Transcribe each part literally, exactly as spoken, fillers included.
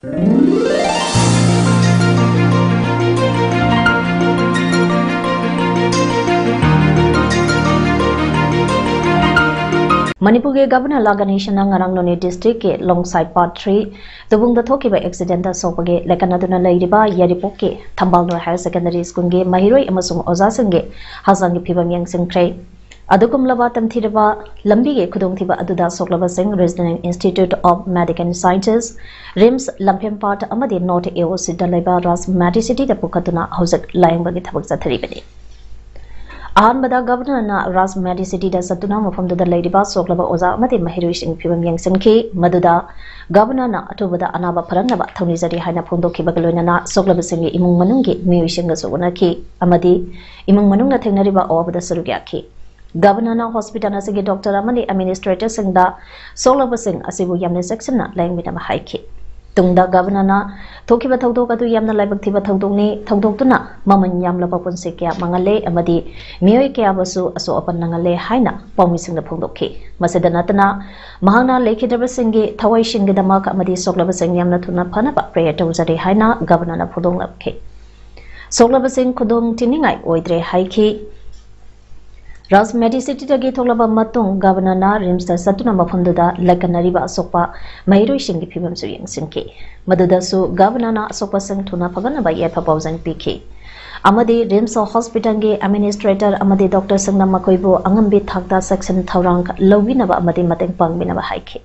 ꯃꯅꯤꯄꯨꯔꯒꯤ ꯒꯚꯔꯅꯔ ꯂꯥ ꯒꯅꯦꯁꯟꯅ ꯉꯔꯥꯡ ꯅꯣꯅꯦ ꯗꯤꯁꯇ꯭ꯔꯤꯛꯀꯤ ꯂꯣꯡꯁꯥꯏ ꯄꯥꯔꯠ ꯊ꯭ꯔꯤ ꯇꯨꯕꯨꯡꯗ ꯊꯣꯛꯈꯤꯕ ꯑꯦꯛꯁꯤꯗꯦꯟꯗ ꯁꯣꯛꯄꯒꯤ ꯂꯥꯏꯀꯠꯅꯗꯨꯅ ꯂꯩꯔꯤꯕ ꯌꯥꯏꯔꯤꯄꯣꯛꯀꯤ ꯊꯝꯕꯥꯜ ꯅꯣꯏ ꯍꯥꯌꯔ ꯁꯦꯀꯦꯟꯗꯔꯤ ꯁ꯭ꯀꯨꯜꯒꯤ ꯃꯍꯩꯔꯣꯏ ꯑꯃꯁꯨꯡ ꯑꯣꯖꯥꯁꯤꯡꯒꯤ ꯍꯛꯆꯥꯡꯒꯤ ꯐꯤꯕꯝ ꯌꯦꯡꯁꯤꯟꯈ꯭ꯔꯦ꯫ ꯑꯗꯨꯒꯨꯝꯂꯕ ꯇꯝꯊꯤꯔꯕ ꯂꯝꯕꯤꯒꯤ ꯈꯨꯗꯣꯡꯊꯤꯕ ꯑꯗꯨꯗ ꯁꯣꯛꯂꯕꯁꯤꯡ Regional Institute of Medical Sciences, RIMS ꯂꯝꯐꯦꯜꯄꯥꯠ ꯑꯃꯗꯤ ꯅꯣꯔꯠ ꯑꯦ ꯑꯣ ꯁꯤꯗ ꯂꯩꯕ ꯔꯥꯖ ꯃꯦꯗꯤꯁꯤꯇꯤꯗ ꯄꯨꯈꯠꯇꯨꯅ ꯍꯧꯖꯤꯛ ꯂꯥꯌꯦꯡꯕꯒꯤ ꯊꯕꯛ ꯆꯠꯊꯔꯤꯕꯅꯤ꯫ ꯑꯍꯥꯟꯕꯗ ꯒꯚꯔꯅꯔꯅ ꯔꯥꯖ ꯃꯦꯗꯤꯁꯤꯇꯤꯗ ꯆꯠꯇꯨꯅ ꯃꯐꯝꯗꯨꯗ ꯂꯩꯔꯤꯕ ꯁꯣꯛꯂꯕ ꯑꯣꯖꯥ ꯑꯃꯗꯤ ꯃꯍꯩꯔꯣꯏꯁꯤꯡꯒꯤ ꯐꯤꯕꯝ ꯌꯦꯡꯁꯤꯟꯈꯤ꯫ ꯃꯗꯨꯗ ꯒꯚꯔꯅꯔꯅ ꯑꯊꯨꯕꯗ ꯑꯅꯥꯕ ꯐꯔꯛꯅꯕ ꯊꯧꯅꯤꯖꯔꯤ ꯍꯥꯏꯅ ꯐꯣꯡꯗꯣꯛꯈꯤꯕꯒ ꯂꯣꯏꯅꯅ ꯁꯣꯛꯂꯕꯁꯤꯡꯒꯤ ꯏꯃꯨꯡ ꯃꯅꯨꯡꯒꯤ ꯃꯤꯑꯣꯏꯁꯤꯡꯒꯁꯨ ꯎꯅꯈꯤ ꯑꯃꯗꯤ ꯏꯃꯨꯡ ꯃꯅꯨꯡꯅ ꯊꯦꯡꯅꯔꯤꯕ ꯑꯋꯥꯕꯗ ꯁꯔꯨꯛ ꯌꯥꯈꯤ꯫ ꯒꯚꯔꯅꯔꯅ ꯍꯣꯁꯄꯤꯇꯥꯜ ꯑꯁꯤꯒꯤ ꯗꯣꯛꯇꯔ ꯑꯃꯗꯤ ꯑꯦꯗꯃꯤꯅꯤꯁꯇ꯭ꯔꯦꯇꯔꯁꯤꯡꯗ ꯁꯣꯛꯂꯕꯁꯤꯡ ꯑꯁꯤꯕꯨ ꯌꯥꯝꯅ ꯆꯦꯛꯁꯤꯟꯅ ꯂꯥꯌꯦꯡꯕꯤꯅꯕ ꯍꯥꯏꯈꯤ꯫ ꯇꯨꯡꯗ ꯒꯚꯔꯅꯔꯅ ꯊꯣꯛꯈꯤꯕ ꯊꯧꯗꯣꯛ ꯑꯗꯨ ꯌꯥꯝꯅ ꯂꯥꯏꯕꯛ ꯊꯤꯕ ꯊꯧꯗꯣꯛꯅꯤ, ꯊꯧꯗꯣꯛꯇꯨꯅ ꯃꯃꯜ ꯌꯥꯝꯂꯕ ꯄꯨꯟꯁꯤ ꯀꯌꯥ ꯃꯥꯡꯍꯜꯂꯦ ꯑꯃꯗꯤ ꯃꯤꯑꯣꯏ ꯀꯌꯥꯕꯨꯁꯨ ꯑꯁꯣꯛ ꯑꯄꯟ ꯅꯪꯍꯜꯂꯦ ꯍꯥꯏꯅ ꯄꯥꯎꯃꯤꯁꯤꯡꯗ ꯐꯣꯡꯗꯣꯛꯈꯤ꯫ ꯃꯁꯤꯗ ꯅꯠꯇꯅ ꯃꯍꯥꯛꯅ ꯂꯩꯈꯤꯗ꯭ꯔꯕꯁꯤꯡꯒꯤ ꯊꯋꯥꯏꯁꯤꯡꯒꯤꯗꯃꯛ ꯑꯃꯗꯤ ꯁꯣꯛꯂꯕꯁꯤꯡ ꯌꯥꯝꯅ ꯊꯨꯅ ꯐꯅꯕ ꯄ꯭ꯔꯦꯌꯔ ꯇꯧꯖꯔꯤ ꯍꯥꯏꯅ ꯒꯚꯔꯅꯔꯅ ꯐꯣꯡꯗꯣꯛꯂꯛꯈꯤ꯫ ꯁꯣꯛꯂꯕꯁꯤꯡ ꯈꯨꯗꯣꯡ ꯊꯤꯅꯤꯡꯉꯥꯏ ꯑꯣꯏꯗ꯭ꯔꯦ ꯍꯥꯏꯈꯤ꯫ ꯔꯥꯖ ꯃꯦꯗꯤꯁꯤꯇꯤꯗꯒꯤ ꯊꯣꯛꯂꯕ ꯃꯇꯨꯡ ꯒꯚꯔꯅꯔꯅ ꯔꯤꯝꯁꯇ ꯆꯠꯇꯨꯅ ꯃꯐꯝꯗꯨꯗ ꯂꯥꯏꯀꯠꯅꯔꯤꯕ ꯑꯁꯣꯛꯄ ꯃꯍꯩꯔꯣꯏꯁꯤꯡꯒꯤ ꯐꯤꯕꯝꯁꯨ ꯌꯦꯡꯁꯤꯟꯈꯤ꯫ ꯃꯗꯨꯗꯁꯨ ꯒꯚꯔꯅꯔꯅ ꯑꯁꯣꯛꯄꯁꯤꯡ ꯊꯨꯅ ꯐꯒꯠꯅꯕ ꯌꯥꯏꯐ ꯄꯥꯎꯖꯦꯜ ꯄꯤꯈꯤ ꯑꯃꯗꯤ ꯔꯤꯝꯁ ꯍꯣꯁꯄꯤꯇꯥꯜꯒꯤ ꯑꯦꯗꯃꯤꯅꯤꯁꯇ꯭ꯔꯦꯇꯔ ꯑꯃꯗꯤ ꯗꯣꯛꯇꯔꯁꯤꯡꯅ ꯃꯈꯣꯏꯕꯨ ꯑꯉꯝꯕꯤ ꯊꯥꯛꯇ ꯆꯦꯛꯁꯤꯟ ꯊꯧꯔꯥꯡ ꯂꯧꯕꯤꯅꯕ ꯑꯃꯗꯤ ꯃꯇꯦꯡ ꯄꯥꯡꯕꯤꯅꯕ ꯍꯥꯏꯈꯤ꯫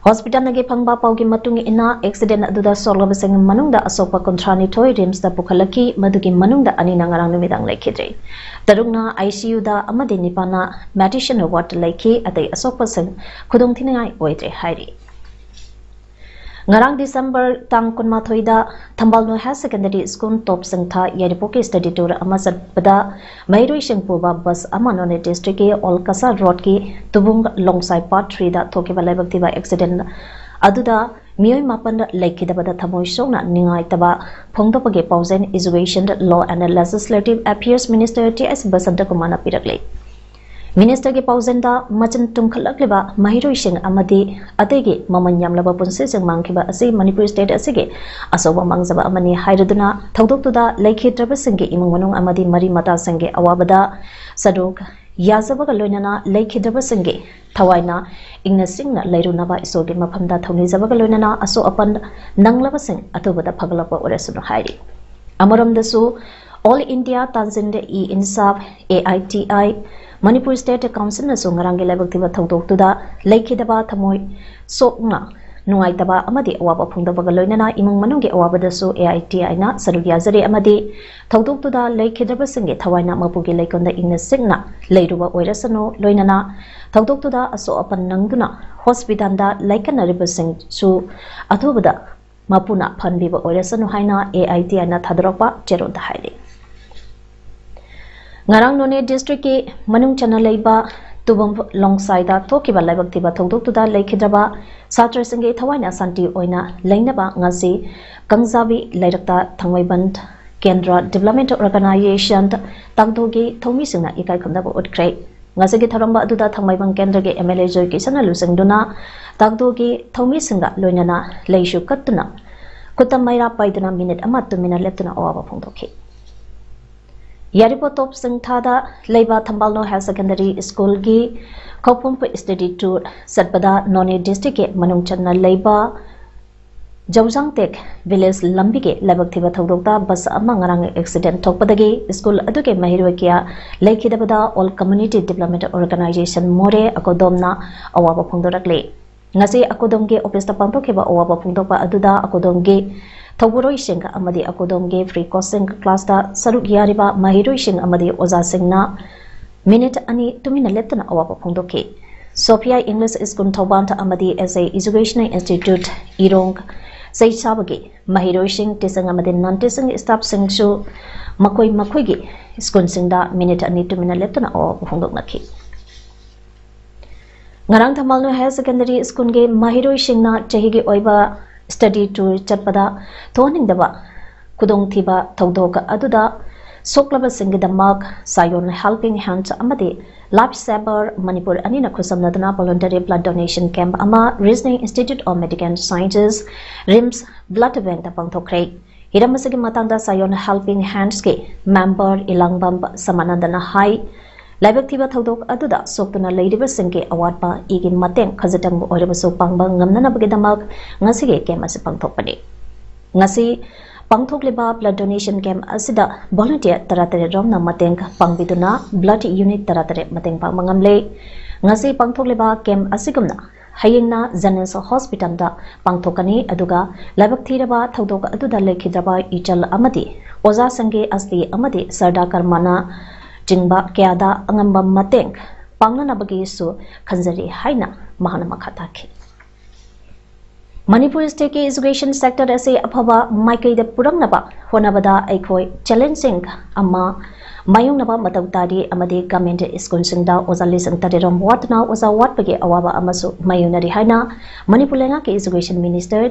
ꯍꯣꯁꯄꯤꯇꯥꯜꯗꯒꯤ ꯐꯪꯕ ꯄꯥꯎꯒꯤ ꯃꯇꯨꯡ ꯏꯟꯅ, ꯑꯦꯛꯁꯤꯗꯦꯟ ꯑꯗꯨꯗ ꯁꯣꯛꯂꯕꯁꯤꯡꯒꯤ ꯃꯅꯨꯡꯗ ꯑꯁꯣꯛꯄ ꯀꯨꯟꯊ꯭ꯔꯥꯅꯤꯊꯣꯏ ꯔꯤꯝꯁꯇ ꯄꯨꯈꯠꯂꯛꯈꯤ꯫ ꯃꯗꯨꯒꯤ ꯃꯅꯨꯡꯗ ꯑꯅꯤꯅ ꯉꯔꯥꯡ ꯅꯨꯃꯤꯗꯥꯡ ꯂꯩꯈꯤꯗ꯭ꯔꯦ꯫ ꯇꯔꯨꯛꯅ ꯑꯥꯏ ꯁꯤ ꯌꯨꯗ ꯑꯃꯗꯤ ꯅꯤꯄꯥꯟꯅ ꯃꯦꯗꯤꯁꯤꯟ ꯋꯥꯔꯗ ꯂꯩꯈꯤ꯫ ꯑꯇꯩ ꯑꯁꯣꯛꯄꯁꯤꯡ ꯈꯨꯗꯣꯡꯊꯤꯅꯤꯡꯉꯥꯏ ꯑꯣꯏꯗ꯭ꯔꯦ ꯍꯥꯏꯔꯤ꯫ ꯉꯔꯥꯡ ꯗꯤꯁꯦꯝꯕꯔ ꯇꯥꯡ ꯀꯨꯟꯃꯥꯊꯣꯏꯗ ꯊꯝꯕꯥꯜ ꯅꯣꯏ ꯍꯥꯌꯔ ꯁꯦꯀꯦꯟꯗꯔꯤ ꯁ꯭ꯀꯨꯜ ꯇꯣꯞ ꯁꯤꯡꯊꯥ ꯌꯥꯏꯔꯤꯄꯣꯛꯀꯤ ꯁ꯭ꯇꯗꯤ ꯇꯨꯔ ꯑꯃ ꯆꯠꯄꯗ ꯃꯍꯩꯔꯣꯏꯁꯤꯡ ꯄꯨꯕ ꯕꯁ ꯑꯃ ꯅꯣꯅꯦ ꯗꯤꯁꯇ꯭ꯔꯤꯛꯀꯤ ꯑꯣꯜ ꯀꯁꯥꯔ ꯔꯣꯗꯀꯤ ꯇꯨꯕꯨꯡ ꯂꯣꯡꯁꯥꯏ ꯄꯥꯔꯠ ꯊ꯭ꯔꯤꯗ ꯊꯣꯛꯈꯤꯕ ꯂꯥꯏꯕꯛ ꯊꯤꯕ ꯑꯦꯛꯁꯤꯗꯦꯟ ꯑꯗꯨꯗ ꯃꯤꯑꯣꯏ ꯃꯥꯄꯟ ꯂꯩꯈꯤꯗꯕꯗ ꯊꯃꯣꯏ ꯁꯣꯛꯅ ꯅꯤꯡꯉꯥꯏꯇꯕ ꯐꯣꯡꯗꯣꯛꯄꯒꯤ ꯄꯥꯎꯖꯦꯜ Education, Law and Legislative Affairs Minister T S Basanta ꯀꯨꯃꯥꯔꯅ ꯄꯤꯔꯛꯂꯤ꯫ ꯃꯤꯅꯤꯁꯇꯔꯒꯤ ꯄꯥꯎꯖꯦꯜꯗ ꯃꯆꯤꯟ ꯇꯨꯝꯈꯠꯂꯛꯂꯤꯕ ꯃꯍꯩꯔꯣꯏꯁꯤꯡ ꯑꯃꯗꯤ ꯑꯇꯩꯒꯤ ꯃꯃꯜ ꯌꯥꯝꯂꯕ ꯄꯨꯟꯁꯤꯁꯤꯡ ꯃꯥꯡꯈꯤꯕ ꯑꯁꯤ ꯃꯅꯤꯄꯨꯔ ꯁ꯭ꯇꯦꯠ ꯑꯁꯤꯒꯤ ꯑꯆꯧꯕ ꯃꯥꯡꯖꯕ ꯑꯃꯅꯤ ꯍꯥꯏꯔꯗꯨꯅ, ꯊꯧꯗꯣꯛꯇꯨꯗ ꯂꯩꯈꯤꯗ꯭ꯔꯕꯁꯤꯡꯒꯤ ꯏꯃꯨꯡ ꯃꯅꯨꯡ ꯑꯃꯗꯤ ꯃꯔꯤ ꯃꯇꯥꯁꯤꯡꯒꯤ ꯑꯋꯥꯕꯗ ꯁꯔꯨꯛ ꯌꯥꯖꯕꯒ ꯂꯣꯏꯅꯅ ꯂꯩꯈꯤꯗ꯭ꯔꯕꯁꯤꯡꯒꯤ ꯊꯋꯥꯏꯅ ꯏꯪꯅ ꯆꯤꯡꯅ ꯂꯩꯔꯨꯅꯕ ꯏꯁꯣꯔꯒꯤ ꯃꯐꯝꯗ ꯊꯧꯅꯤꯖꯕꯒ ꯂꯣꯏꯅꯅ ꯑꯁꯣꯛ ꯑꯄꯟ ꯅꯪꯂꯕꯁꯤꯡ ꯑꯊꯨꯕꯗ ꯐꯒꯠꯂꯛꯄ ꯑꯣꯏꯔꯁꯅꯨ ꯍꯥꯏꯔꯤ꯫ ꯑꯃꯔꯣꯝꯗꯁꯨ, All India Tanzil-e-Insaf, A I T I, Manipur state ꯀꯥꯎꯟꯁꯤꯜꯅꯁꯨ ꯉꯔꯥꯡꯒꯤ ꯂꯥꯏꯕꯛ ꯊꯤꯕ ꯊꯧꯗꯣꯛꯇꯨꯗ ꯂꯩꯈꯤꯗꯕ ꯊꯃꯣꯏ ꯁꯣꯛꯅ ꯅꯨꯡꯉꯥꯏꯇꯕ ꯑꯃꯗꯤ ꯑꯋꯥꯕ ꯐꯣꯡꯗꯣꯛꯄꯒ ꯂꯣꯏꯅꯅ ꯏꯃꯨꯡ ꯃꯅꯨꯡꯒꯤ ꯑꯋꯥꯕꯗꯁꯨ A I T I-ꯅ ꯁꯔꯨꯛ ꯌꯥꯖꯔꯤ ꯑꯃꯗꯤ ꯊꯧꯗꯣꯛꯇꯨꯗ ꯂꯩꯈꯤꯗ꯭ꯔꯕꯁꯤꯡꯒꯤ ꯊꯋꯥꯏꯅ ꯃꯄꯨꯒꯤ ꯂꯩꯀꯣꯜꯗ ꯏꯪꯅ ꯆꯤꯛꯅ ꯂꯩꯔꯨꯕ ꯑꯣꯏꯔꯁꯅꯨ, ꯂꯣꯏꯅꯅ ꯊꯧꯗꯣꯛꯇꯨꯗ ꯑꯁꯣꯛ ꯑꯄꯟ ꯅꯪꯗꯨꯅ ꯍꯣꯁꯄꯤꯇꯥꯜꯗ ꯂꯥꯏꯀꯠꯅꯔꯤꯕꯁꯤꯡꯁꯨ ꯑꯊꯨꯕꯗ ꯃꯄꯨꯅ ꯐꯍꯟꯕꯤꯕ ꯑꯣꯏꯔꯁꯅꯨ ꯍꯥꯏꯅ A I T I-ꯅ ꯊꯥꯗꯣꯔꯛꯄ ꯆꯦꯔꯣꯜꯗ ꯍꯥꯏꯔꯤ꯫ ꯉꯔꯥꯡ ꯅꯣꯅꯦ ꯗꯤꯁꯇ꯭ꯔꯤꯛꯀꯤ ꯃꯅꯨꯡ ꯆꯟꯅ ꯂꯩꯕ ꯇꯨꯕꯝ ꯂꯣꯡꯁꯥꯏꯗ ꯊꯣꯛꯈꯤꯕ ꯂꯥꯏꯕꯛ ꯊꯤꯕ ꯊꯧꯗꯣꯛꯇꯨꯗ ꯂꯩꯈꯤꯗ꯭ꯔꯕ ꯁꯥꯇ꯭ꯔꯁꯤꯡꯒꯤ ꯊꯋꯥꯏꯅ ꯁꯥꯟꯇꯤ ꯑꯣꯏꯅ ꯂꯩꯅꯕ ꯉꯁꯤ ꯀꯪꯖꯥꯕꯤ ꯂꯩꯔꯛꯇ ꯊꯥꯡꯃꯩꯕꯟ ꯀꯦꯟꯗ꯭ꯔ ꯗꯤꯕꯂꯞꯃꯦꯟ ꯑꯣꯔꯒꯅꯥꯏꯖꯦꯁꯟ, ꯇꯥꯡꯗꯣꯒꯤ ꯊꯧꯃꯤꯁꯤꯡꯅ ꯏꯀꯥꯏ ꯈꯨꯝꯅꯕ ꯎꯠꯈ꯭ꯔꯦ꯫ ꯉꯁꯤꯒꯤ ꯊꯧꯔꯝ ꯑꯗꯨꯗ ꯊꯥꯡꯃꯩꯕꯟ ꯀꯦꯟꯗ꯭ꯔꯒꯤ M L A ꯖꯣꯏ ꯀꯤꯁꯟꯅ ꯂꯨꯆꯤꯡꯗꯨꯅ ꯇꯥꯡꯗꯣꯒꯤ ꯊꯧꯃꯤꯁꯤꯡꯒ ꯂꯣꯏꯅꯅ ꯂꯩꯁꯨ ꯀꯠꯇꯨꯅ ꯈꯨꯠꯇ ꯃꯩꯔꯥ ꯄꯥꯏꯗꯨꯅ ꯃꯤꯅꯤꯠ ꯑꯃ ꯇꯨꯃꯤꯟꯅ ꯂꯦꯞꯇꯨꯅ ꯑꯋꯥꯕ ꯐꯣꯡꯗꯣꯛꯈꯤ꯫ ꯌꯥꯏꯔꯤꯄꯣꯛ ꯇꯣꯞ ꯁꯤꯡꯊꯥꯗ ꯂꯩꯕ ꯊꯝꯕꯥꯜꯅꯨ ꯍꯥꯌꯔ ꯁꯦꯀꯦꯟꯗꯔꯤ ꯁ꯭ꯀꯨꯜꯒꯤ ꯈꯧꯄꯨꯝ ꯁ꯭ꯇꯗꯤ ꯇꯨꯔ ꯆꯠꯄꯗ ꯅꯣꯅꯦ ꯗꯤꯁꯇ꯭ꯔꯤꯛꯀꯤ ꯃꯅꯨꯡ ꯆꯟꯅ ꯂꯩꯕ ꯖꯧꯖꯥꯡꯇꯦꯛ ꯚꯤꯂꯦꯖ ꯂꯝꯕꯤꯒꯤ ꯂꯥꯏꯕꯛ ꯊꯤꯕ ꯊꯧꯗꯣꯛꯇ ꯕꯁ ꯑꯃ ꯉꯔꯥꯡ ꯑꯦꯛꯁꯤꯗꯦꯟ ꯊꯣꯛꯄꯗꯒꯤ ꯁ꯭ꯀꯨꯜ ꯑꯗꯨꯒꯤ ꯃꯍꯩꯔꯣꯏ ꯀꯌꯥ ꯂꯩꯈꯤꯗꯕꯗ All Community Development Organization ꯃꯣꯔꯦ ꯑꯀꯣꯗꯣꯝꯅ ꯑꯋꯥꯕ ꯐꯣꯡꯗꯣꯔꯛꯂꯤ꯫ ꯉꯁꯤ ꯑꯀꯣꯗꯣꯝꯒꯤ ꯑꯣꯐꯤꯁꯇ ꯄꯥꯡꯊꯣꯛꯈꯤꯕ ꯑꯋꯥꯕ ꯐꯣꯡꯗꯣꯛꯄ ꯑꯗꯨꯗ ꯑꯀꯣꯗꯣꯝꯒꯤ ꯊꯧꯕꯨꯔꯣꯏꯁꯤꯡ ꯑꯃꯗꯤ ꯑꯀꯣꯗꯣꯝꯒꯤ ꯐ꯭ꯔꯤ ꯀꯣꯆꯤꯡ ꯀ꯭ꯂꯥꯁꯇ ꯁꯔꯨꯛ ꯌꯥꯔꯤꯕ ꯃꯍꯩꯔꯣꯏꯁꯤꯡ ꯑꯃꯗꯤ ꯑꯣꯖꯥꯁꯤꯡꯅ ꯃꯤꯅꯤꯠ ꯑꯅꯤ ꯇꯨꯃꯤꯟꯅ ꯂꯦꯞꯇꯅ ꯑꯋꯥꯕ ꯐꯣꯡꯗꯣꯛꯈꯤ꯫ ꯁꯣꯐꯤꯌꯥ ꯏꯪꯂꯤꯁ ꯁ꯭ꯀꯨꯜ ꯊꯧꯕꯥꯜ ꯑꯃꯗꯤ S A Educational Institute ꯏꯔꯣꯡ ꯆꯩꯁꯥꯕꯒꯤ ꯃꯍꯩꯔꯣꯏꯁꯤꯡ, ꯇꯤꯆꯤꯡ ꯑꯃꯗꯤ ꯅꯟ ꯇꯤꯆꯤꯡ ꯁ꯭ꯇꯥꯐꯁꯤꯡꯁꯨ ꯃꯈꯣꯏ ꯃꯈꯣꯏꯒꯤ ꯁ꯭ꯀꯨꯜꯁꯤꯡꯗ ꯃꯤꯅꯤꯠ ꯑꯅꯤ ꯇꯨꯃꯤꯟꯅ ꯂꯦꯞꯇꯨꯅ ꯑꯋꯥꯕ ꯐꯣꯡꯗꯣꯛꯅꯈꯤ꯫ ꯉꯔꯥꯡ ꯊꯝꯕꯥꯜꯅꯨ ꯍꯥꯌꯔ ꯁꯦꯀꯦꯟꯗꯔꯤ ꯁ꯭ꯀꯨꯜꯒꯤ ꯃꯍꯩꯔꯣꯏꯁꯤꯡꯅ ꯆꯍꯤꯒꯤ ꯑꯣꯏꯕ ꯁ꯭ꯇꯗꯤ ꯇꯨꯔ ꯆꯠꯄꯗ ꯊꯣꯛꯍꯟꯅꯤꯡꯗꯕ ꯈꯨꯗꯣꯡꯊꯤꯕ ꯊꯧꯗꯣꯛ ꯑꯗꯨꯗ ꯁꯣꯛꯂꯕꯁꯤꯡꯒꯤꯗꯃꯛ Sayon Helping Hands ꯑꯃꯗꯤ Life Saver ꯃꯅꯤꯄꯨꯔ ꯑꯅꯤꯅ ꯈꯨꯠꯁꯝꯅꯗꯨꯅ voluntary blood donation camp ꯑꯃ Reasoning Institute of Medical Sciences, RIMS blood bankꯇ ꯄꯥꯡꯊꯣꯛꯈ꯭ꯔꯦ꯫ ꯍꯤꯔꯝ ꯑꯁꯤꯒꯤ ꯃꯇꯥꯡꯗ Sayon Helping Handsꯀꯤ member ꯏꯂꯥꯡꯕꯝ ꯁꯃꯥꯅꯟꯗꯅ ꯍꯥꯏ, ꯂꯥꯏꯕꯛ ꯊꯤꯕ ꯊꯧꯗꯣꯛ ꯑꯗꯨꯗ ꯁꯣꯛꯇꯨꯅ ꯂꯩꯔꯤꯕꯁꯤꯡꯒꯤ ꯑꯋꯥꯠꯄ ꯏꯒꯤ ꯃꯇꯦꯡ ꯈꯖꯤꯛꯇꯪꯕꯨ ꯑꯣꯏꯔꯕꯁꯨ ꯄꯥꯡꯕ ꯉꯝꯅꯅꯕꯒꯤꯗꯃꯛ ꯉꯁꯤꯒꯤ camp ꯑꯁꯤ ꯄꯥꯡꯊꯣꯛꯄꯅꯤ꯫ ꯉꯁꯤ ꯄꯥꯡꯊꯣꯛꯂꯤꯕ blood donation camp ꯑꯁꯤꯗ volunteer ꯇꯔꯥꯇꯔꯦꯠ ꯔꯣꯝꯅ ꯃꯇꯦꯡ ꯄꯥꯡꯕꯤꯗꯨꯅ blood unit ꯇꯔꯥꯇꯔꯦꯠ ꯃꯇꯦꯡ ꯄꯥꯡꯕ ꯉꯝꯂꯦ꯫ ꯉꯁꯤ ꯄꯥꯡꯊꯣꯛꯂꯤꯕ camp ꯑꯁꯤꯒꯨꯝꯅ ꯍꯌꯦꯡꯅ Jennings Hospitalꯗ ꯄꯥꯡꯊꯣꯛꯀꯅꯤ꯫ ꯑꯗꯨꯒ ꯂꯥꯏꯕꯛ ꯊꯤꯔꯕ ꯊꯧꯗꯣꯛ ꯑꯗꯨꯗ ꯂꯩꯈꯤꯗ꯭ꯔꯕ ꯏꯆꯜ ꯑꯃꯗꯤ ꯑꯣꯖꯥꯁꯤꯡꯒꯤ ꯑꯁꯇꯤ ꯑꯃꯗꯤ ꯁꯔꯗꯥ ꯀꯔꯃꯅ ꯆꯤꯡꯕ ꯀꯌꯥꯗ ꯑꯉꯝꯕ ꯃꯇꯦꯡ ꯄꯥꯡꯅꯅꯕꯒꯤꯁꯨ ꯈꯟꯖꯔꯤ ꯍꯥꯏꯅ ꯃꯍꯥꯛꯅ ꯃꯈꯥ ꯇꯥꯈꯤ꯫ ꯃꯅꯤꯄꯨꯔ stateꯀꯤ education sector ꯑꯁꯤ ꯑꯐꯕ ꯃꯥꯏꯀꯩꯗ ꯄꯨꯔꯛꯅꯕ ꯍꯣꯠꯅꯕꯗ ꯑꯩꯈꯣꯏ challengeꯁꯤꯡ ꯑꯃ ꯃꯥꯌꯣꯛꯅꯕ ꯃꯊꯧ ꯇꯥꯔꯤ ꯑꯃꯗꯤ government schoolꯁꯤꯡꯗ ꯑꯣꯖꯥ ꯂꯤꯁꯤꯡ ꯇꯔꯦꯠ ꯔꯣꯝ ꯋꯥꯠꯇꯨꯅ ꯑꯣꯖꯥ ꯋꯥꯠꯄꯒꯤ ꯑꯋꯥꯕ ꯑꯃꯁꯨ ꯃꯥꯌꯣꯛꯅꯔꯤ ꯍꯥꯏꯅ ꯃꯅꯤꯄꯨꯔ ꯂꯩꯉꯥꯛꯀꯤ education minister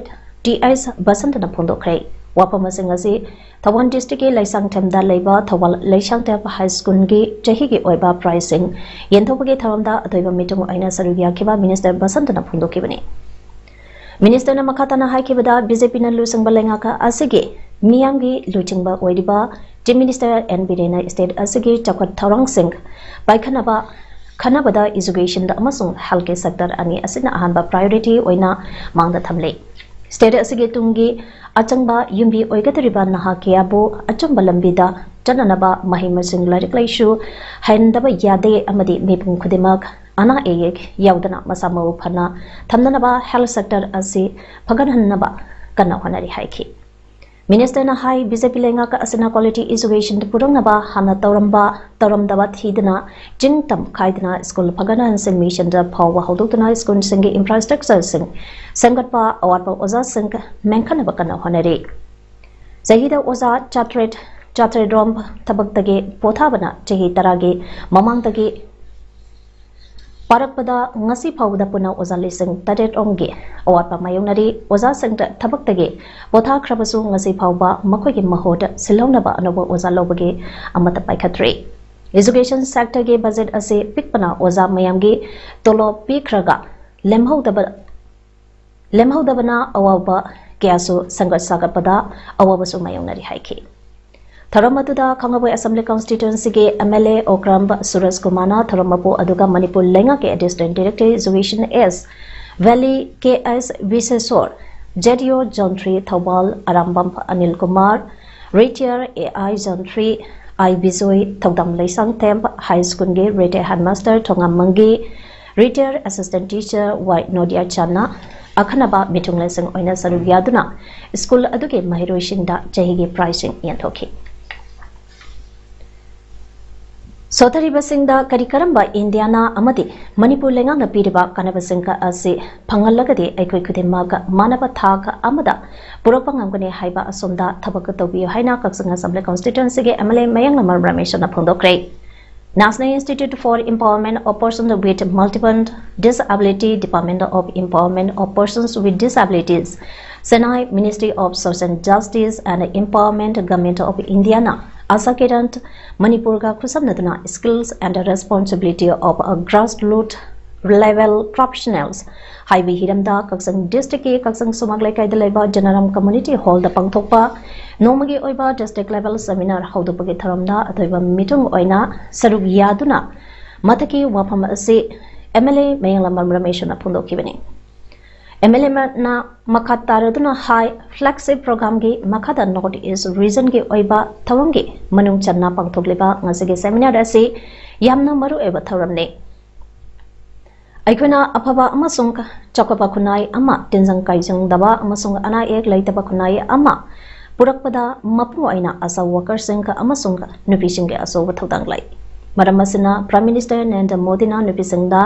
ꯇꯤ ꯑꯩꯆ ꯕꯁꯟꯇꯅ ꯐꯣꯡꯗꯣꯛꯈ꯭ꯔꯦ꯫ ꯋꯥꯐꯝ ꯑꯁꯤꯡ ꯑꯁꯤ ꯊꯧꯕꯥꯜ districtꯀꯤ ꯂꯩꯁꯥꯡꯊꯦꯝꯗ ꯂꯩꯕ ꯊꯧꯕꯥꯜ ꯂꯩꯁꯥꯡꯊꯦꯝ high schoolꯒꯤ ꯆꯍꯤꯒꯤ ꯑꯣꯏꯕ prizeꯁꯤꯡ ꯌꯦꯟꯊꯣꯛꯄꯒꯤ ꯊꯧꯔꯝꯗ ꯑꯇꯣꯏꯕ ꯃꯤꯇꯨꯡ ꯑꯣꯏꯅ ꯁꯔꯨꯛ ꯌꯥꯈꯤꯕ minister ꯕꯁꯟꯇꯅ ꯐꯣꯡꯗꯣꯛꯈꯤꯕꯅꯤ꯫ Ministerꯅ ꯃꯈꯥ ꯇꯥꯅ ꯍꯥꯏꯈꯤꯕꯗ, BJPꯅ ꯂꯨꯆꯤꯡꯕ ꯂꯩꯉꯥꯛ ꯑꯁꯤꯒꯤ ꯃꯤꯌꯥꯝꯒꯤ ꯂꯨꯆꯤꯡꯕ ꯑꯣꯏꯔꯤꯕ Chief Minister ꯑꯦꯟ ꯕꯤꯔꯦꯟꯅ state ꯑꯁꯤꯒꯤ ꯆꯥꯎꯈꯠ ꯊꯧꯔꯥꯡꯁꯤꯡ ꯄꯥꯏꯈꯠꯅꯕ ꯈꯟꯅꯕꯗ educationꯗ ꯑꯃꯁꯨꯡ healthꯀꯤ sector ꯑꯅꯤ ꯑꯁꯤꯅ ꯑꯍꯥꯟꯕ priority ꯑꯣꯏꯅ ꯃꯥꯡꯗ ꯊꯝꯂꯤ꯫ State ꯑꯁꯤꯒꯤ ꯇꯨꯡꯒꯤ ꯑꯆꯪꯕ ꯌꯨꯝꯕꯤ ꯑꯣꯏꯒꯗꯧꯔꯤꯕ ꯅꯍꯥ ꯀꯌꯥꯕꯨ ꯑꯆꯨꯝꯕ ꯂꯝꯕꯤꯗ ꯆꯠꯅꯅꯕ ꯃꯍꯩ ꯃꯁꯤꯡ, ꯂꯥꯏꯔꯤꯛ ꯂꯥꯏꯁꯨ ꯍꯩꯍꯟꯗꯕ ꯌꯥꯗꯦ ꯑꯃꯗꯤ ꯃꯤꯄꯨꯝ ꯈꯨꯗꯤꯡꯃꯛ ꯑꯅꯥ ꯑꯌꯦꯛ ꯌꯥꯎꯗꯅ ꯃꯁꯥ ꯃꯎ ꯐꯅ ꯊꯝꯅꯅꯕ health sector ꯑꯁꯤ ꯐꯒꯠꯍꯟꯅꯕ ꯀꯟꯅ ꯍꯣꯠꯅꯔꯤ ꯍꯥꯏꯈꯤ꯫ Ministerꯅ ꯍꯥꯏ, BJP ꯂꯩꯉꯥꯛ ꯑꯁꯤꯅ quality education ꯄꯨꯔꯛꯅꯕ ꯍꯥꯟꯅ ꯇꯧꯔꯝꯕ ꯇꯧꯔꯝꯗꯕ ꯊꯤꯗꯅ, ꯆꯤꯡ ꯇꯝ ꯈꯥꯏꯗꯅ school ꯐꯒꯠꯍꯟꯁꯤ missionꯗ ꯐꯥꯎꯕ ꯍꯧꯗꯣꯛꯇꯨꯅ schoolꯁꯤꯡꯒꯤ infrastructureꯁꯤꯡ ꯁꯦꯝꯒꯠꯄ, ꯑꯋꯥꯠꯄ ꯑꯣꯖꯥꯁꯤꯡ ꯃꯦꯟꯈꯠꯅꯕ ꯀꯟꯅ ꯍꯣꯠꯅꯔꯤ꯫ ꯆꯍꯤꯗ ꯑꯣꯖꯥ ꯆꯥꯇ꯭ꯔꯦꯠ, ꯆꯥꯇ꯭ꯔꯦꯠ ꯔꯣꯝ ꯊꯕꯛꯇꯒꯤ ꯄꯣꯊꯥꯕꯅ ꯆꯍꯤ ꯇꯔꯥꯒꯤ ꯃꯃꯥꯡꯗꯒꯤ ꯄꯥꯔꯛꯄꯗ ꯉꯁꯤ ꯐꯥꯎꯕꯗ ꯄꯨꯟꯅ ꯑꯣꯖꯥ ꯂꯤꯁꯤꯡ ꯇꯔꯦꯠ ꯔꯣꯝꯒꯤ ꯑꯋꯥꯠꯄ ꯃꯥꯌꯣꯛꯅꯔꯤ꯫ ꯑꯣꯖꯥꯁꯤꯡꯗ ꯊꯕꯛꯇꯒꯤ ꯄꯣꯊꯥꯈ꯭ꯔꯕꯁꯨ ꯉꯁꯤ ꯐꯥꯎꯕ ꯃꯈꯣꯏꯒꯤ ꯃꯍꯨꯠ ꯁꯤꯜꯍꯧꯅꯕ ꯑꯅꯧꯕ ꯑꯣꯖꯥ ꯂꯧꯕꯒꯤ ꯑꯃꯠꯇ ꯄꯥꯏꯈꯠꯇ꯭ꯔꯤ꯫ Education sector ꯒꯤ budget ꯑꯁꯤ ꯄꯤꯛꯄꯅ ꯑꯣꯖꯥ ꯃꯌꯥꯝꯒꯤ ꯇꯣꯂꯣꯞ ꯄꯤꯈ꯭ꯔꯒ ꯂꯦꯝꯍꯧꯗꯕ ꯂꯦꯝꯍꯧꯗꯕꯅ ꯑꯋꯥꯕ ꯀꯌꯥꯁꯨ ꯁꯪꯒꯠ ꯁꯥꯒꯠꯄꯗ ꯑꯋꯥꯕꯁꯨ ꯃꯥꯌꯣꯛꯅꯔꯤ ꯍꯥꯏꯈꯤ꯫ ꯊꯧꯔꯝ ꯑꯗꯨꯗ ꯈꯥꯡꯉꯕꯣꯛ Assembly Constituency ꯒꯤ M L A ꯑꯣꯀ꯭ꯔꯝ ꯁꯨꯔꯖ ꯀꯨꯃꯥꯔꯅ ꯊꯧꯔꯝ ꯃꯄꯨ ꯑꯗꯨꯒ ꯃꯅꯤꯄꯨꯔ ꯂꯩꯉꯥꯛꯀꯤ Additional Director Education S Valley K S ꯕꯤꯁꯦꯁꯣꯔ, Z D O Zone three Thoubal Arambam Anil Kumar, Retire A I Zone three I Bijoy, ꯊꯧꯗꯥꯝ ꯂꯩꯁꯥꯡꯊꯦꯝ High School ꯒꯤ Retire Headmaster ꯊꯣꯉꯥꯝ ꯃꯪꯒꯤ, Retire Assistant Teacher Y ꯅꯣꯗꯤꯌꯥ ꯆꯥꯟꯅ ꯑꯈꯟꯅꯕ ꯃꯤꯊꯨꯡꯂꯦꯟꯁꯤꯡ ꯑꯣꯏꯅ ꯁꯔꯨꯛ ꯌꯥꯗꯨꯅ ꯁ꯭ꯀꯨꯜ ꯑꯗꯨꯒꯤ ꯃꯍꯩꯔꯣꯏꯁꯤꯡꯗ ꯆꯍꯤꯒꯤ prize ꯁꯤꯡ ꯌꯦꯟꯊꯣꯛꯈꯤ꯫ ꯁꯣꯊꯔꯤꯕꯁꯤꯡꯗ ꯀꯔꯤ ꯀꯔꯝꯕ ꯏꯟꯗꯤꯌꯥꯅ ꯑꯃꯗꯤ ꯃꯅꯤꯄꯨꯔ ꯂꯩꯉꯥꯛꯅ ꯄꯤꯔꯤꯕ ꯀꯥꯟꯅꯕꯁꯤꯡ ꯑꯁꯤ ꯐꯪꯍꯜꯂꯒꯗꯤ ꯑꯩꯈꯣꯏ ꯈꯨꯗꯤꯡꯃꯛ ꯃꯥꯟꯅꯕ ꯊꯥꯛ ꯑꯃꯗ ꯄꯨꯔꯛꯄ ꯉꯝꯒꯅꯤ ꯍꯥꯏꯕ ꯑꯁꯣꯝꯗ ꯊꯕꯛ ꯇꯧꯕꯤꯌꯨ ꯍꯥꯏꯅ ꯀꯛꯆꯤꯡ Assembly Constituency ꯒꯤ M L A Mayanglambam ꯔꯃꯦꯁꯅ ꯐꯣꯡꯗꯣꯛꯈ꯭ꯔꯦ꯫ National Institute for Empowerment of Persons with Multiple Disability, Department of Empowerment of Persons with Disabilities, Chennai, Ministry of Social Justice and Empowerment, Government of India ꯅ ꯑꯥꯁꯥ ꯀꯤꯔꯟ ꯃꯅꯤꯄꯨꯔꯒ ꯈꯨꯠꯁꯝꯅꯗꯨꯅ Skills and Responsibility of a Grassroots Level Professionals ꯍꯥꯏꯕ ꯍꯤꯔꯝꯗ ꯀꯛꯆꯤꯡ district ꯀꯤ ꯀꯛꯆꯤꯡ ꯁꯨꯃꯥꯡ ꯂꯩꯀꯥꯏꯗ ꯂꯩꯕ ꯖꯅꯥꯔꯥꯝ Community Hall ꯗ ꯄꯥꯡꯊꯣꯛꯄ ꯅꯣꯡꯃꯒꯤ ꯑꯣꯏꯕ district level seminar ꯍꯧꯗꯣꯛꯄꯒꯤ ꯊꯧꯔꯝꯗ ꯑꯊꯣꯏꯕ ꯃꯤꯊꯨꯡ ꯑꯣꯏꯅ ꯁꯔꯨꯛ ꯌꯥꯗꯨꯅ ꯃꯊꯛꯀꯤ ꯋꯥꯐꯝ ꯑꯁꯤ M L A Mayanglambam ꯔꯃꯦꯁꯅ ꯐꯣꯡꯗꯣꯛꯈꯤꯕꯅꯤ꯫ M L A ꯅ ꯃꯈꯥ ꯇꯥꯔꯗꯨꯅ ꯍꯥꯏ, flagship program ꯒꯤ ꯃꯈꯥꯗ North East Region ꯒꯤ ꯑꯣꯏꯕ ꯊꯧꯔꯝꯒꯤ ꯃꯅꯨꯡ ꯆꯟꯅ ꯄꯥꯡꯊꯣꯛꯂꯤꯕ ꯉꯁꯤꯒꯤ seminar ꯑꯁꯤ ꯌꯥꯝꯅ ꯃꯔꯨꯑꯣꯏꯕ ꯊꯧꯔꯝꯅꯤ꯫ ꯑꯩꯈꯣꯏꯅ ꯑꯐꯕ ꯑꯃꯁꯨꯡ ꯆꯥꯎꯈꯠꯄ ꯈꯨꯟꯅꯥꯏ ꯑꯃ, ꯇꯤꯟꯖꯪ ꯀꯥꯏꯖꯪꯗꯕ ꯑꯃꯁꯨꯡ ꯑꯅꯥ ꯑꯌꯦꯛ ꯂꯩꯇꯕ ꯈꯨꯟꯅꯥꯏ ꯑꯃ ꯄꯨꯔꯛꯄꯗ ꯃꯄꯨꯡ ꯑꯣꯏꯅ ASHA worker ꯁꯤꯡ ꯑꯃꯁꯨꯡ ꯅꯨꯄꯤꯁꯤꯡꯒꯤ ꯑꯆꯧꯕ ꯊꯧꯗꯥꯡ ꯂꯩ꯫ ꯃꯔꯝ ꯑꯁꯤꯅ Prime Minister ꯅꯔꯦꯟꯗ꯭ꯔ ꯃꯣꯗꯤꯅ ꯅꯨꯄꯤꯁꯤꯡꯗ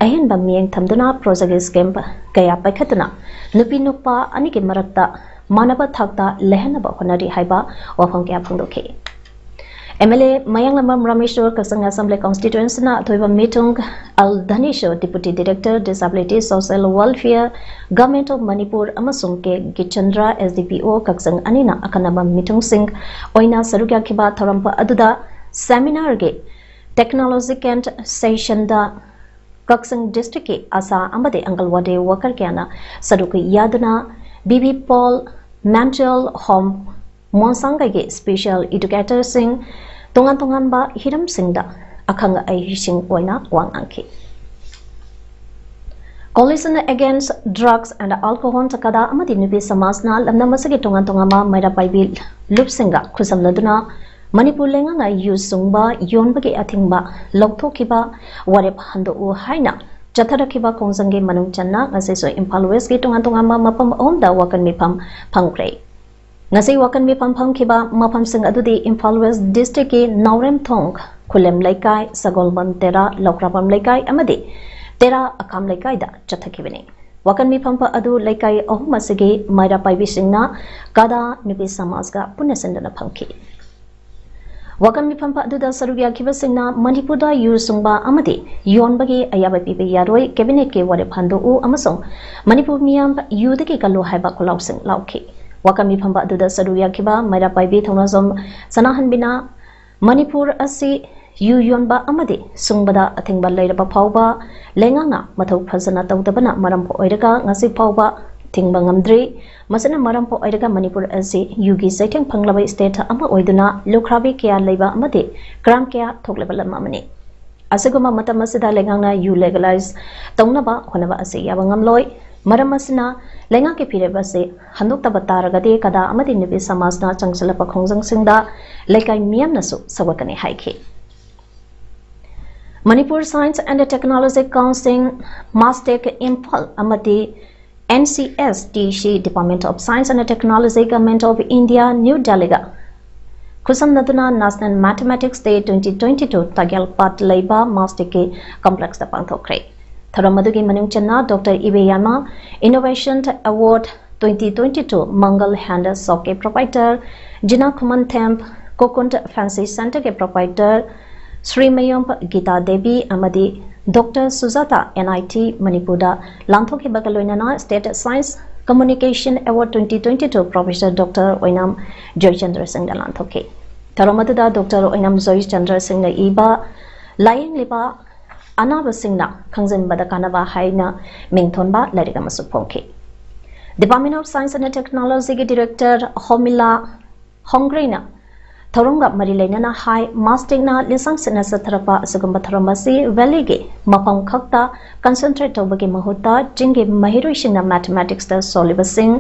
ꯑꯍꯦꯟꯕ ꯃꯤꯠꯌꯦꯡ ꯊꯝꯗꯨꯅ project scheme ꯀꯌꯥ ꯄꯥꯏꯈꯠꯇꯨꯅ ꯅꯨꯄꯤ ꯅꯨꯄꯥ ꯑꯅꯤꯒꯤ ꯃꯔꯛꯇ ꯃꯥꯟꯅꯕ ꯊꯥꯛꯇ ꯂꯩꯍꯟꯅꯕ ꯍꯣꯠꯅꯔꯤ ꯍꯥꯏꯕ ꯋꯥꯐꯝ ꯀꯌꯥ ꯐꯣꯡꯗꯣꯛꯈꯤ꯫ MLA ꯃꯌꯥꯡꯂꯝꯕꯝ ꯔꯥꯃꯦꯁꯣꯔ ꯀꯛꯆꯤꯡ Assembly Constituencyꯅ ꯑꯊꯣꯏꯕ ꯃꯤꯊꯨꯡ ꯑꯜ ꯙꯅꯤꯁꯣꯔ Deputy Director Disability Social Welfare Government of Manipur ꯑꯃꯁꯨꯡ ꯀꯦ ꯒꯤꯆꯟꯗ꯭ꯔ SDPO ꯀꯛꯆꯤꯡ ꯑꯅꯤꯅ ꯑꯈꯟꯅꯕ ꯃꯤꯊꯨꯡꯁꯤꯡ ꯑꯣꯏꯅ ꯁꯔꯨꯛ ꯌꯥꯈꯤꯕ ꯊꯧꯔꯝ ꯑꯗꯨꯗ seminarꯒꯤ technology and sessionꯗ ꯀꯛꯆꯤꯡ districtꯀꯤ ꯑꯁꯥ ꯑꯃꯗꯤ ꯑꯪꯒꯜꯋꯥꯗꯤ worker ꯀꯌꯥꯅ ꯁꯔꯨꯛ ꯌꯥꯗꯨꯅ ꯕꯤꯕꯤ ꯄꯣꯜ mental home ꯃꯣꯟꯁꯥꯡꯒꯩꯒꯤ special educatorꯁꯤꯡ ꯇꯣꯉꯥꯟ ꯇꯣꯉꯥꯟꯕ ꯍꯤꯔꯝꯁꯤꯡꯗ ꯑꯈꯪ ꯑꯍꯩꯁꯤꯡ ꯑꯣꯏꯅ ꯋꯥ ꯉꯥꯡꯈꯤ꯫ Coalition Against Drugs and Alcohol ꯀꯗꯥ ꯑꯃꯗꯤ ꯅꯨꯄꯤ ꯁꯃꯥꯖꯅ ꯂꯝꯗꯝ ꯑꯁꯤꯒꯤ ꯇꯣꯉꯥꯟ ꯇꯣꯉꯥꯟꯕ ꯃꯩꯔꯥ ꯄꯥꯏꯕꯤ ꯂꯨꯞꯁꯤꯡꯒ ꯈꯨꯠꯁꯝꯅꯗꯨꯅ ꯃꯅꯤꯄꯨꯔ ꯂꯩꯉꯥꯛꯅ ꯌꯨ ꯁꯨꯡꯕ ꯌꯣꯟꯕꯒꯤ ꯑꯊꯤꯡꯕ ꯂꯧꯊꯣꯛꯈꯤꯕ ꯋꯥꯔꯦꯞ ꯍꯟꯗꯣꯛꯎ ꯍꯥꯏꯅ ꯆꯠꯊꯔꯛꯈꯤꯕ ꯈꯣꯡꯖꯪꯒꯤ ꯃꯅꯨꯡ ꯆꯟꯅ ꯉꯁꯤꯁꯨ ꯏꯝꯐꯥꯜ Westꯀꯤ ꯇꯣꯉꯥꯟ ꯇꯣꯉꯥꯟꯕ ꯃꯐꯝ ꯑꯍꯨꯝꯗ ꯋꯥꯀꯟ ꯃꯤꯐꯝ ꯐꯝꯈ꯭ꯔꯦ꯫ ꯉꯁꯤ ꯋꯥꯀꯟ ꯃꯤꯐꯝ ꯐꯝꯈꯤꯕ ꯃꯐꯝꯁꯤꯡ ꯑꯗꯨꯗꯤ ꯏꯝꯐꯥꯜ West districtꯀꯤ ꯅꯥꯎꯔꯦꯝꯊꯣꯡ, ꯈꯨꯂꯦꯝ ꯂꯩꯀꯥꯏ, ꯁꯒꯣꯜꯕꯟ ꯇꯦꯔꯥ, ꯂꯧꯀ꯭ꯔꯥꯕꯝ ꯂꯩꯀꯥꯏ ꯑꯃꯗꯤ ꯇꯦꯔꯥ ꯑꯀꯥꯝ ꯂꯩꯀꯥꯏꯗ ꯆꯠꯊꯈꯤꯕꯅꯤ꯫ ꯋꯥꯀꯟ ꯃꯤꯐꯝ ꯑꯗꯨ ꯂꯩꯀꯥꯏ ꯑꯍꯨꯝ ꯑꯁꯤꯒꯤ ꯃꯩꯔꯥ ꯄꯥꯏꯕꯤꯁꯤꯡꯅ ꯀꯗꯥ ꯅꯨꯄꯤ ꯁꯃꯥꯖꯒ ꯄꯨꯟꯅ ꯁꯤꯟꯗꯨꯅ ꯐꯝꯈꯤ꯫ ꯋꯥꯀꯟ ꯃꯤꯐꯝ ꯑꯗꯨꯗ ꯁꯔꯨꯛ ꯌꯥꯈꯤꯕꯁꯤꯡꯅ ꯃꯅꯤꯄꯨꯔꯗ ꯌꯨ ꯁꯨꯡꯕ ꯑꯃꯗꯤ ꯌꯣꯟꯕꯒꯤ ꯑꯌꯥꯕ ꯄꯤꯕ ꯌꯥꯔꯣꯏ, cabinetꯀꯤ ꯋꯥꯔꯦꯞ ꯍꯟꯗꯣꯛꯎ ꯑꯃꯁꯨꯡ ꯃꯅꯤꯄꯨꯔ ꯃꯤꯌꯥꯝ ꯌꯨꯗꯒꯤ ꯀꯜꯂꯨ ꯍꯥꯏꯕ ꯈꯣꯜꯂꯥꯎꯁꯤꯡ ꯂꯥꯎꯈꯤ꯫ ꯋꯥꯀꯟ ꯃꯤꯐꯝ ꯑꯗꯨꯗ ꯁꯔꯨꯛ ꯌꯥꯈꯤꯕ ꯃꯩꯔꯥ ꯄꯥꯏꯕꯤ ꯊꯧꯅꯥꯖꯝ ꯁꯅꯥꯍꯟꯕꯤꯅ ꯃꯅꯤꯄꯨꯔ ꯑꯁꯤ ꯌꯨ ꯌꯣꯟꯕ ꯑꯃꯗꯤ ꯁꯨꯡꯕꯗ ꯑꯊꯤꯡꯕ ꯂꯩꯔꯕ ꯐꯥꯎꯕ ꯂꯩꯉꯥꯛꯅ ꯃꯊꯧ ꯐꯖꯅ ꯇꯧꯗꯕꯅ ꯃꯔꯝ ꯑꯣꯏꯔꯒ ꯉꯁꯤ ꯐꯥꯎꯕ ꯊꯤꯡꯕ ꯉꯝꯗ꯭ꯔꯤ꯫ ꯃꯁꯤꯅ ꯃꯔꯝ ꯑꯣꯏꯔꯒ ꯃꯅꯤꯄꯨꯔ ꯑꯁꯤ ꯌꯨꯒꯤ ꯆꯩꯊꯦꯡ ꯐꯪꯂꯕ state ꯑꯃ ꯑꯣꯏꯗꯨꯅ ꯂꯨꯈ꯭ꯔꯥꯕꯤ ꯀꯌꯥ ꯂꯩꯕ ꯑꯃꯗꯤ crime ꯀꯌꯥ ꯊꯣꯛꯂꯕ ꯂꯝ ꯑꯃꯅꯤ꯫ ꯑꯁꯤꯒꯨꯝꯕ ꯃꯇꯝ ꯑꯁꯤꯗ ꯂꯩꯉꯥꯛꯅ ꯌꯨ legalize ꯇꯧꯅꯕ ꯍꯣꯠꯅꯕ ꯑꯁꯤ ꯌꯥꯕ ꯉꯝꯂꯣꯏ꯫ ꯃꯔꯝ ꯑꯁꯤꯅ ꯂꯩꯉꯥꯛꯀꯤ ꯐꯤꯔꯦꯞ ꯑꯁꯤ ꯍꯟꯗꯣꯛꯇꯕ ꯇꯥꯔꯒꯗꯤ ꯀꯗꯥ ꯑꯃꯗꯤ ꯅꯨꯄꯤ ꯁꯃꯥꯖꯅ ꯆꯪꯁꯤꯜꯂꯛꯄ ꯈꯣꯡꯖꯪꯁꯤꯡꯗ ꯂꯩꯀꯥꯏ ꯃꯤꯌꯥꯝꯅꯁꯨ ꯁꯧꯒꯠꯀꯅꯤ ꯍꯥꯏꯈꯤ꯫ Manipur Science and Technology Council, MASTEC Imphal ꯑꯃꯗꯤ NCSTC, Department of Science and Technology, Government of India, New Delhiꯒ ꯈꯨꯠꯁꯝꯅꯗꯨꯅ National Mathematics Day twenty twenty two ꯇꯥꯒꯦꯜ ꯄꯥꯠ ꯂꯩꯕ MASTECꯀꯤ complexꯇ ꯄꯥꯡꯊꯣꯛꯈ꯭ꯔꯦ꯫ ꯊꯧꯔꯝ ꯑꯗꯨꯒꯤ ꯃꯅꯨꯡ ꯆꯟꯅ Doctor Ibeyama Innovation Award twenty twenty two Mangal Hand Soapꯀꯤ proprietor ꯖꯤꯅꯥ ꯈꯨꯃꯟꯊꯦꯝ, Kokun fancy ꯁꯦꯟꯇꯔꯒꯤ proprietor Shri Mayom Gita Devi ꯑꯃꯗꯤ doctor Sujata N I T ꯃꯅꯤꯄꯨꯔꯗ ꯂꯥꯟꯊꯣꯛꯈꯤꯕꯒ ꯂꯣꯏꯅꯅ state science communication award twenty twenty two professor doctor Oinam Joychandra ꯁꯤꯡꯅ ꯂꯥꯟꯊꯣꯛꯈꯤ꯫ ꯊꯧꯔꯝ ꯑꯗꯨꯗ ꯗꯣꯛꯇꯔ ꯑꯣꯏꯅꯥꯝ ꯖꯣꯏꯆꯟꯗ꯭ꯔ ꯁꯤꯡꯅ ꯏꯕ ꯂꯥꯌꯦꯡꯂꯤꯕ ꯑꯅꯥꯕꯁꯤꯡꯅ ꯈꯪꯖꯤꯟꯕꯗ ꯀꯥꯟꯅꯕ ꯍꯥꯏꯅ ꯃꯤꯡꯊꯣꯟꯕ ꯂꯥꯏꯔꯤꯛ ꯑꯃꯁꯨ ꯐꯣꯡꯈꯤ꯫ Department of Science and Technology ꯒꯤ ꯗꯤꯔꯦꯛꯇꯔ ꯍꯣꯃꯤꯂꯥ ꯍꯣꯡꯒ꯭ꯔꯦꯅ ꯊꯧꯔꯝꯒ ꯃꯔꯤ ꯂꯩꯅꯅ ꯍꯥꯏ, ꯃꯥꯁꯇꯦꯛꯅ ꯂꯤꯁꯪꯁꯤꯠꯅ ꯆꯠꯊꯔꯛꯄ ꯑꯁꯤꯒꯨꯝꯕ ꯊꯧꯔꯝ ꯑꯁꯤ ꯚꯦꯂꯤꯒꯤ ꯃꯐꯝ ꯈꯛꯇ ꯀꯟꯁꯦꯟꯇ꯭ꯔꯦꯠ ꯇꯧꯕꯒꯤ ꯃꯍꯨꯠꯇ ꯆꯤꯡꯒꯤ ꯃꯍꯩꯔꯣꯏꯁꯤꯡꯅ ꯃꯦꯊꯃꯦꯇꯤꯛꯁꯇ ꯁꯣꯜꯂꯤꯕꯁꯤꯡ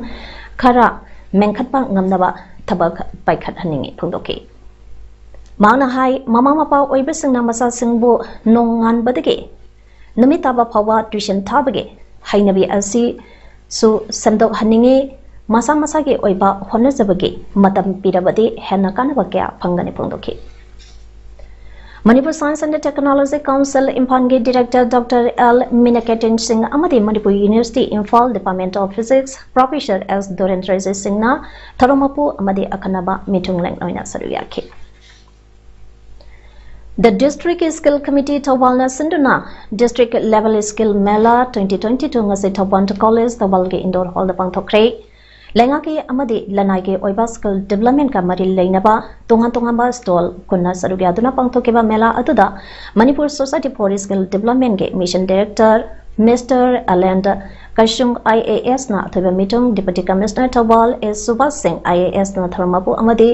ꯈꯔ ꯃꯦꯟꯈꯠꯄ ꯉꯝꯅꯕ ꯊꯕꯛ ꯄꯥꯏꯈꯠꯍꯟꯅꯤꯡꯏ ꯐꯣꯡꯗꯣꯛꯈꯤ꯫ ꯃꯍꯥꯛꯅ ꯍꯥꯏ, ꯃꯃꯥ ꯃꯄꯥ ꯑꯣꯏꯕꯁꯤꯡꯅ ꯃꯆꯥꯁꯤꯡꯕꯨ ꯅꯣꯡꯉꯥꯟꯕꯗꯒꯤ ꯅꯨꯃꯤꯠ ꯇꯥꯕ ꯐꯥꯎꯕ ꯇ꯭ꯌꯨꯁꯟ ꯊꯥꯕꯒꯤ ꯍꯩꯅꯕꯤ ꯑꯁꯤꯁꯨ ꯁꯦꯝꯗꯣꯛꯍꯟꯅꯤꯡꯏ꯫ ꯃꯁꯥ ꯃꯁꯥꯒꯤ ꯑꯣꯏꯕ ꯍꯣꯠꯅꯖꯕꯒꯤ ꯃꯇꯝ ꯄꯤꯔꯕꯗꯤ ꯍꯦꯟꯅ ꯀꯥꯟꯅꯕ ꯀꯌꯥ ꯐꯪꯒꯅꯤ ꯐꯣꯡꯗꯣꯛꯈꯤ꯫ Manipur science and technology council ꯏꯝꯐꯥꯜꯒꯤ director doctor L Minaketan Singh ꯑꯃꯗꯤ Manipur university Imphal department of physics professor S Dorendrajit ꯁꯤꯡꯅ ꯊꯧꯔꯝ ꯃꯄꯨ ꯑꯃꯗꯤ ꯑꯈꯟꯅꯕ ꯃꯤꯊꯨꯡꯂꯦꯟ ꯑꯣꯏꯅ ꯁꯔꯨꯛ ꯌꯥꯈꯤ꯫ The District Skill Committee ꯊꯧꯕꯥꯜꯅ ꯁꯤꯟꯗꯨꯅ District Level Skill Mela twenty twenty two ꯉꯁꯤ ꯊꯧꯕꯥꯜ ꯀꯣꯂꯦꯖ ꯊꯧꯕꯥꯜꯒꯤ ꯏꯟꯗꯣꯔ ꯍꯣꯜꯗ ꯄꯥꯡꯊꯣꯛꯈ꯭ꯔꯦ꯫ ꯂꯩꯉꯥꯛꯀꯤ ꯑꯃꯗꯤ ꯂꯅꯥꯏꯒꯤ ꯑꯣꯏꯕ ꯁ꯭ꯀꯤꯜ ꯗꯤꯕ꯭ꯂꯞꯃꯦꯟꯠꯀ ꯃꯔꯤ ꯂꯩꯅꯕ ꯇꯣꯉꯥꯟ ꯇꯣꯉꯥꯟꯕ ꯁ꯭ꯇꯣꯜ ꯀꯨꯟꯅ ꯁꯔꯨꯛ ꯌꯥꯗꯨꯅ ꯄꯥꯡꯊꯣꯛꯈꯤꯕ ꯃꯦꯂꯥ ꯑꯗꯨꯗ ꯃꯅꯤꯄꯨꯔ ꯁꯣꯁꯥꯏꯇꯤ ꯐꯣꯔ ꯁ꯭ꯀꯤꯜ ꯗꯤꯕ꯭ꯂꯞꯃꯦꯟꯠꯀꯤ mission director mister Allen Keisung I A ꯑꯦꯁꯅ ꯑꯊꯣꯏꯕ ꯃꯤꯊꯨꯡ, ꯗꯤꯄꯨꯇꯤ ꯀꯃꯤꯁꯅꯔ ꯊꯧꯕꯥꯜ ꯑꯦꯁ ꯁꯨꯕꯥꯁ ꯁꯤꯡ ꯑꯥꯏ ꯑꯦ ꯑꯦꯁꯅ ꯊꯧꯔꯝ ꯃꯄꯨ ꯑꯃꯗꯤ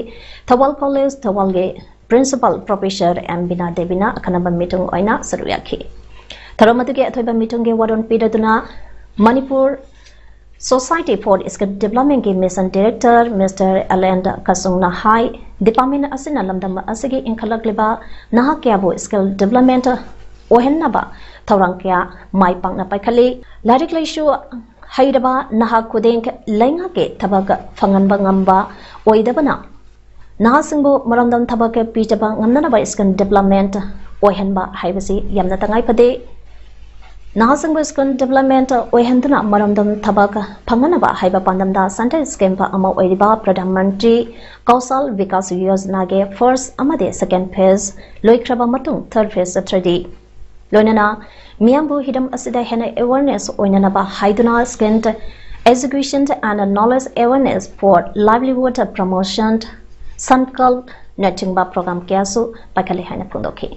ꯊꯧꯕꯥꯜ ꯀꯣꯂꯦꯖ ꯊꯧꯕꯥꯜꯒꯤ ꯄ꯭ꯔꯤꯟꯁꯤꯄꯥꯜ ꯄ꯭ꯔꯣꯐꯦꯁꯔ ꯑꯦꯝ ꯕꯤꯅꯥ ꯗꯦꯕꯤꯅ ꯑꯈꯟꯅꯕ ꯃꯤꯊꯨꯡ ꯑꯣꯏꯅ ꯁꯔꯨꯛ ꯌꯥꯈꯤ꯫ ꯊꯧꯔꯝ ꯑꯗꯨꯒꯤ ꯑꯊꯣꯏꯕ ꯃꯤꯊꯨꯡꯒꯤ ꯋꯥꯔꯣꯜ ꯄꯤꯔꯗꯨꯅ ꯃꯅꯤꯄꯨꯔ ꯁꯣꯁꯥꯏꯇꯤ ꯐꯣꯔ ꯁ꯭ꯀꯤꯜ ꯗꯤꯕ꯭ꯂꯞꯃꯦꯟꯠꯀꯤ ꯃꯤꯁꯟ ꯗꯥꯏꯔꯦꯛꯇꯔ ꯃꯤꯁꯇꯔ ꯑꯦꯂꯦꯟ ꯀꯁꯨꯡꯅ ꯍꯥꯏ, ꯗꯤꯄꯥꯔꯠꯃꯦꯟꯠ ꯑꯁꯤꯅ ꯂꯝꯗꯝ ꯑꯁꯤꯒꯤ ꯏꯟꯈꯠꯂꯛꯂꯤꯕ ꯅꯍꯥ ꯀꯌꯥꯕꯨ ꯁ꯭ꯀꯤꯜ ꯗꯤꯕ꯭ꯂꯞꯃꯦꯟꯠ ꯑꯣꯏꯍꯟꯅꯕ ꯊꯧꯔꯥꯡ ꯀꯌꯥ ꯃꯥꯏ ꯄꯥꯛꯅ ꯄꯥꯏꯈꯠꯂꯤ꯫ ꯂꯥꯏꯔꯤꯛ ꯂꯥꯏꯁꯨ ꯍꯩꯔꯕ ꯅꯍꯥ ꯈꯨꯗꯤꯡ ꯂꯩꯉꯥꯛꯀꯤ ꯊꯕꯛ ꯐꯪꯍꯟꯕ ꯉꯝꯕ ꯑꯣꯏꯗꯕꯅ ꯅꯍꯥꯁꯤꯡꯕꯨ ꯃꯔꯝꯗꯝ ꯊꯕꯛ ꯄꯤꯖꯕ ꯉꯝꯅꯅꯕ ꯁ꯭ꯀꯤꯜ ꯗꯤꯕ꯭ꯂꯞꯃꯦꯟꯠ ꯑꯣꯏꯍꯟꯕ ꯍꯥꯏꯕꯁꯤ ꯌꯥꯝꯅ ꯇꯉꯥꯏ ꯐꯗꯦ꯫ ꯅꯍꯥꯁꯤꯡꯕꯨ ꯁ꯭ꯀꯤꯜ ꯗꯤꯕꯦꯂꯞꯃꯦꯟ ꯑꯣꯏꯍꯟꯗꯨꯅ ꯃꯔꯝꯗꯝ ꯊꯕꯛ ꯐꯪꯍꯟꯅꯕ ꯍꯥꯏꯕ ꯄꯥꯟꯗꯝꯗ ꯁꯦꯟꯇ꯭ꯔꯦꯜ ꯁ꯭ꯀꯤꯝ ꯑꯃ ꯑꯣꯏꯔꯤꯕ ꯄ꯭ꯔꯙꯥꯟ ꯃꯟꯇ꯭ꯔꯤ ꯀꯧꯁꯜ ꯕꯤꯀꯥꯁ ꯌꯣꯖꯅꯥꯒꯤ ꯐꯥꯔꯁ ꯑꯃꯗꯤ ꯁꯦꯀꯦꯟ ꯐꯦꯖ ꯂꯣꯏꯈ꯭ꯔꯕ ꯃꯇꯨꯡ ꯊꯥꯔꯗ ꯐꯦꯖ ꯆꯠꯊꯔꯤ꯫ ꯂꯣꯏꯅꯅ ꯃꯤꯌꯥꯝꯕꯨ ꯍꯤꯔꯝ ꯑꯁꯤꯗ ꯍꯦꯟꯅ ꯑꯦꯋꯦꯔꯅꯦꯁ ꯑꯣꯏꯅꯅꯕ ꯍꯥꯏꯗꯨꯅ skill education and knowledge awareness for livelihood promotion ꯁꯟꯀꯜꯅꯆꯤꯡꯕ ꯄ꯭ꯔꯣꯒ꯭ꯔꯥꯝ ꯀꯌꯥꯁꯨ ꯄꯥꯏꯈꯠꯂꯤ ꯍꯥꯏꯅ ꯐꯣꯡꯗꯣꯛꯈꯤ꯫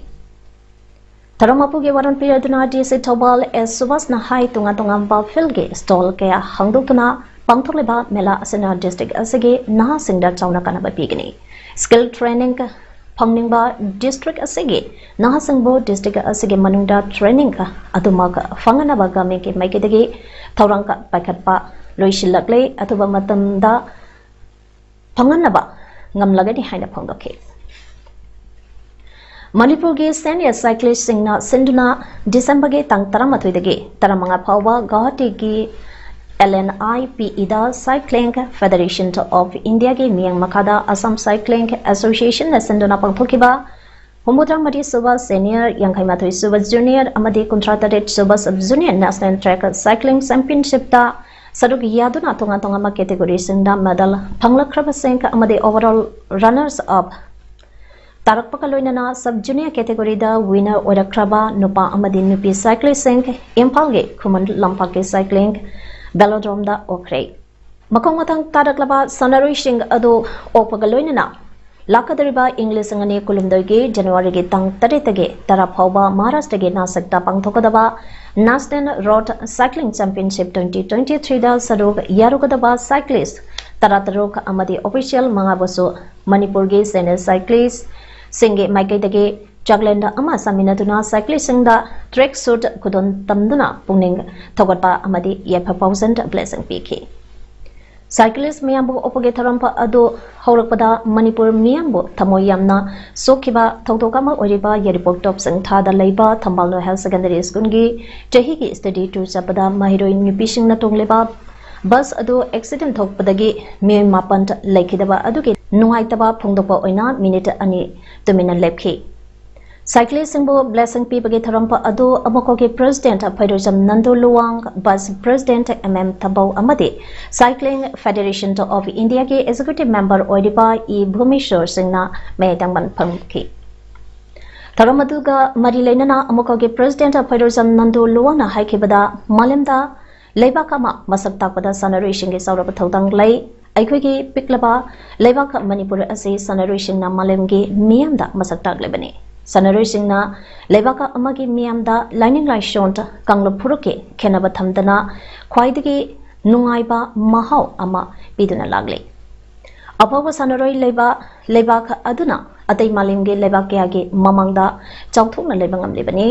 ꯊꯧꯔꯝ ꯃꯄꯨꯒꯤ ꯋꯥꯔꯣꯜ ꯄꯤꯔꯗꯨꯅ ꯗꯤ ꯁꯤ ꯊꯧꯕꯥꯜ ꯑꯦꯁ ꯁꯨꯕꯥꯁꯅ ꯍꯥꯏ, ꯇꯣꯉꯥꯟ ꯇꯣꯉꯥꯟꯕ ꯐꯤꯜꯒꯤ ꯁ꯭ꯇꯣꯜ ꯀꯌꯥ ꯍꯥꯡꯗꯣꯛꯇꯨꯅ ꯄꯥꯡꯊꯣꯛꯂꯤꯕ ꯃꯦꯂꯥ ꯑꯁꯤꯅ ꯗꯤꯁꯇ꯭ꯔꯤꯛ ꯑꯁꯤꯒꯤ ꯅꯍꯥꯁꯤꯡꯗ ꯆꯥꯎꯅ ꯀꯥꯟꯅꯕ ꯄꯤꯒꯅꯤ꯫ ꯁ꯭ꯀꯤꯜ ꯇ꯭ꯔꯦꯅꯤꯡ ꯐꯪꯅꯤꯡꯕ ꯗꯤꯁꯇ꯭ꯔꯤꯛ ꯑꯁꯤꯒꯤ ꯅꯍꯥꯁꯤꯡꯕꯨ ꯗꯤꯁꯇ꯭ꯔꯤꯛ ꯑꯁꯤꯒꯤ ꯃꯅꯨꯡꯗ ꯇ꯭ꯔꯦꯅꯤꯡ ꯑꯗꯨꯃꯛ ꯐꯪꯅꯅꯕ ꯒꯃꯦꯟꯒꯤ ꯃꯥꯏꯀꯩꯗꯒꯤ ꯊꯧꯔꯥꯡ ꯄꯥꯏꯈꯠꯄ ꯂꯣꯏꯁꯤꯜꯂꯛꯂꯦ꯫ ꯑꯊꯨꯕ ꯃꯇꯝꯗ ꯐꯪꯍꯟꯅꯕ ꯉꯝꯂꯒꯅꯤ ꯍꯥꯏꯅ ꯐꯣꯡꯗꯣꯛꯈꯤ꯫ ꯃꯅꯤꯄꯨꯔꯒꯤ ꯁꯦꯅꯤꯌꯔ ꯁꯥꯏꯀ꯭ꯂꯤꯁꯁꯤꯡꯅ ꯁꯤꯟꯗꯨꯅ ꯗꯤꯁꯦꯝꯕꯔꯒꯤ ꯇꯥꯡ ꯇꯔꯥꯃꯥꯊꯣꯏꯗꯒꯤ ꯇꯔꯥꯃꯉꯥ ꯐꯥꯎꯕ ꯒꯧꯍꯥꯇꯤꯒꯤ ꯑꯦꯜ ꯑꯦꯟ ꯑꯥꯏ ꯄꯤ ꯏꯗ Cycling Federation of Indiaꯒꯤ ꯃꯤꯠꯌꯦꯡ ꯃꯈꯥꯗ Assam Cycling Associationꯅ ꯁꯤꯟꯗꯨꯅ ꯄꯥꯡꯊꯣꯛꯈꯤꯕ ꯍꯨꯝꯐꯨꯇꯔꯥ ꯃꯔꯤ ꯁꯨꯕ ꯁꯦꯅꯤꯌꯔ, ꯌꯥꯡꯈꯩ ꯃꯥꯊꯣꯏ ꯁꯨꯕ ꯖꯨꯅꯤꯌꯔ ꯑꯃꯗꯤ ꯀꯨꯟꯊ꯭ꯔꯥ ꯇꯔꯦꯠ ꯁꯨꯕ sub junior national track cycling ꯆꯦꯝꯄꯤꯌꯟꯁꯤꯞꯇ ꯁꯔꯨꯛ ꯌꯥꯗꯨꯅ ꯇꯣꯉꯥꯟ ꯇꯣꯉꯥꯟꯕ ꯀꯦꯇꯦꯒꯣꯔꯤꯁꯤꯡꯗ ꯃꯦꯗꯜ ꯐꯪꯂꯛꯈ꯭ꯔꯕꯁꯤꯡ ꯑꯃꯗꯤ ꯑꯣꯚꯔꯑꯣꯜ ꯔꯅꯔꯁ ꯑꯞ ꯇꯥꯔꯛꯄꯒ ꯂꯣꯏꯅꯅ ꯁꯕ ꯖꯨꯅꯤꯌꯔ ꯀꯦꯇꯦꯒꯣꯔꯤꯗ ꯋꯤꯅꯔ ꯑꯣꯏꯔꯛꯈ꯭ꯔꯕ ꯅꯨꯄꯥ ꯑꯃꯗꯤ ꯅꯨꯄꯤ ꯁꯥꯏꯀ꯭ꯂꯤꯁꯁꯤꯡ ꯏꯝꯐꯥꯜꯒꯤ ꯈꯨꯃꯟ ꯂꯝꯄꯥꯛꯀꯤ ꯁꯥꯏꯀ꯭ꯂꯤꯡ ꯕꯦꯂꯣꯗ꯭ꯔꯣꯝꯗ ꯑꯣꯛꯈ꯭ꯔꯦ꯫ ꯃꯈꯣꯡ ꯃꯊꯪ ꯀꯥꯔꯛꯂꯕ ꯁꯥꯟꯅꯔꯣꯏꯁꯤꯡ ꯑꯗꯨ ꯑꯣꯛꯄꯒ ꯂꯣꯏꯅꯅ ꯂꯥꯛꯀꯗꯧꯔꯤꯕ ꯏꯪ ꯂꯤꯁꯤꯡ ꯑꯅꯤ ꯀꯨꯟꯍꯨꯝꯗꯣꯏꯒꯤ ꯖꯅꯋꯥꯔꯤꯒꯤ ꯇꯥꯡ ꯇꯔꯦꯠꯇꯒꯤ ꯇꯔꯥ ꯐꯥꯎꯕ ꯃꯍꯥꯔꯥꯁꯇ꯭ꯔꯒꯤ ꯅꯥꯁꯤꯛꯇ ꯄꯥꯡꯊꯣꯛꯀꯗꯕ National Road Cycling Championship twenty twenty threeꯗ ꯁꯔꯨꯛ ꯌꯥꯔꯨꯒꯗꯕ ꯁꯥꯏꯀ꯭ꯂꯤꯁ ꯇꯔꯥꯇꯔꯨꯛ ꯑꯃꯗꯤ ꯑꯣꯐꯤꯁꯤꯌꯦꯜ ꯃꯉꯥꯕꯨꯁꯨ ꯃꯅꯤꯄꯨꯔꯒꯤ ꯁꯦꯅꯤꯌꯔ ꯁꯥꯏꯀ꯭ꯂꯤꯁꯁꯤꯡꯒꯤ ꯃꯥꯏꯀꯩꯗꯒꯤ ꯆꯥꯛꯂꯦꯟ ꯑꯃ ꯆꯥꯃꯤꯟꯅꯗꯨꯅ ꯁꯥꯏꯀ꯭ꯂꯤꯁꯁꯤꯡꯗ ꯇ꯭ꯔꯦꯛ ꯁꯨꯠ ꯈꯨꯗꯣꯜ ꯇꯝꯗꯨꯅ ꯄꯨꯛꯅꯤꯡ ꯊꯧꯒꯠꯄ ꯑꯃꯗꯤ ꯌꯥꯏꯐ ꯄꯥꯎꯖꯦꯜ ꯕ꯭ꯂꯦꯁꯤꯡ ꯄꯤꯈꯤ꯫ ꯁꯥꯏꯀ꯭ꯂꯤꯁ ꯃꯤꯌꯥꯝꯕꯨ ꯑꯣꯛꯄꯒꯤ ꯊꯧꯔꯝ ꯑꯗꯨ ꯍꯧꯔꯛꯄꯗ ꯃꯅꯤꯄꯨꯔ ꯃꯤꯌꯥꯝꯕꯨ ꯊꯃꯣꯏ ꯌꯥꯝꯅ ꯁꯣꯛꯈꯤꯕ ꯊꯧꯗꯣꯛ ꯑꯃ ꯑꯣꯏꯔꯤꯕ ꯌꯥꯏꯔꯤꯄꯣꯛ ꯇꯣꯞ ꯁꯤꯡꯊꯥꯗ ꯂꯩꯕ ꯊꯝꯕꯥꯜ ꯅꯣꯏꯍꯦꯜ ꯁꯦꯀꯦꯟꯗꯔꯤ ꯁ꯭ꯀꯨꯜꯒꯤ ꯆꯍꯤꯒꯤ ꯁ꯭ꯇꯗꯤ ꯇꯨꯔ ꯆꯠꯄꯗ ꯃꯍꯩꯔꯣꯏ ꯅꯨꯄꯤꯁꯤꯡꯅ ꯇꯣꯡꯂꯤꯕ ꯕꯁ ꯑꯗꯨ ꯑꯦꯛꯁꯤꯗꯦꯟ ꯊꯣꯛꯄꯗꯒꯤ ꯃꯤꯑꯣꯏ ꯃꯥꯄꯟ ꯂꯩꯈꯤꯗꯕ ꯑꯗꯨꯒꯤ ꯅꯨꯡꯉꯥꯏꯇꯕ ꯐꯣꯡꯗꯣꯛꯄ ꯑꯣꯏꯅ ꯃꯤꯅꯤꯠ ꯑꯅꯤ ꯇꯨꯃꯤꯟꯅ ꯂꯦꯞꯈꯤ꯫ ꯁꯥꯏꯀ꯭ꯂꯤꯁꯁꯤꯡꯕꯨ ꯕ꯭ꯂꯦꯁꯤꯡ ꯄꯤꯕꯒꯤ ꯊꯧꯔꯝ ꯑꯗꯨ ꯑꯃꯨꯛꯀꯣꯒꯤ president Pheiroijam Nandu Luwang, vice president M M Thabou ꯑꯃꯗꯤ ꯁꯥꯏꯀ꯭ꯂꯤꯡ ꯐꯦꯗꯦꯔꯦꯁꯟ ꯑꯣꯐ ꯏꯟꯗꯤꯌꯥꯒꯤ ꯑꯦꯛꯖꯤꯀ꯭ꯌꯨꯇꯤꯚ ꯃꯦꯝꯕꯔ ꯑꯣꯏꯔꯤꯕ ꯏ ꯚꯨꯃꯦꯁꯣꯔ ꯁꯤꯡꯅ ꯃꯌꯥꯏ ꯇꯪꯕꯟ ꯐꯝꯈꯤ꯫ ꯊꯧꯔꯝ ꯑꯗꯨꯒ ꯃꯔꯤ ꯂꯩꯅꯅ ꯑꯃꯨꯛꯀꯣꯒꯤ ꯄ꯭ꯔꯦꯁꯤꯗꯦꯟꯠ ꯐꯩꯔꯣꯏꯖꯝ ꯅꯟꯗꯨ ꯂꯨꯋꯥꯡꯅ ꯍꯥꯏꯈꯤꯕꯗ, ꯃꯥꯂꯦꯝꯗ ꯂꯩꯕꯥꯛ ꯑꯃ ꯃꯁꯛ ꯇꯥꯛꯄꯗ ꯁꯥꯟꯅꯔꯣꯏꯁꯤꯡꯒꯤ ꯆꯥꯎꯔꯕ ꯊꯧꯗꯥꯡ ꯂꯩ꯫ ꯑꯩꯈꯣꯏꯒꯤ ꯄꯤꯛꯂꯕ ꯂꯩꯕꯥꯛ ꯃꯅꯤꯄꯨꯔ ꯑꯁꯤ ꯁꯥꯟꯅꯔꯣꯏꯁꯤꯡꯅ ꯃꯥꯂꯦꯝꯒꯤ ꯃꯤꯌꯥꯝꯗ ꯃꯁꯛ ꯇꯥꯛꯂꯤꯕꯅꯤ꯫ ꯁꯥꯟꯅꯔꯣꯏꯁꯤꯡꯅ ꯂꯩꯕꯥꯛ ꯑꯃꯒꯤ ꯃꯤꯌꯥꯝꯗ ꯂꯥꯏꯅꯤꯡ ꯂꯥꯏꯁꯣꯟ, ꯀꯥꯡꯂꯨꯞ ꯐꯨꯔꯨꯞꯀꯤ ꯈꯦꯠꯅꯕ ꯊꯝꯗꯅ ꯈ꯭ꯋꯥꯏꯗꯒꯤ ꯅꯨꯡꯉꯥꯏꯕ ꯃꯍꯥꯎ ꯑꯃ ꯄꯤꯗꯨꯅ ꯂꯥꯛꯂꯤ꯫ ꯑꯐꯥꯎꯕ ꯁꯥꯟꯅꯔꯣꯏ ꯂꯩꯕ ꯂꯩꯕꯥꯛ ꯑꯗꯨꯅ ꯑꯇꯩ ꯃꯥꯂꯦꯝꯒꯤ ꯂꯩꯕꯥꯛ ꯀꯌꯥꯒꯤ ꯃꯃꯥꯡꯗ ꯆꯥꯎꯊꯣꯛꯅ ꯂꯩꯕ ꯉꯝꯂꯤꯕꯅꯤ꯫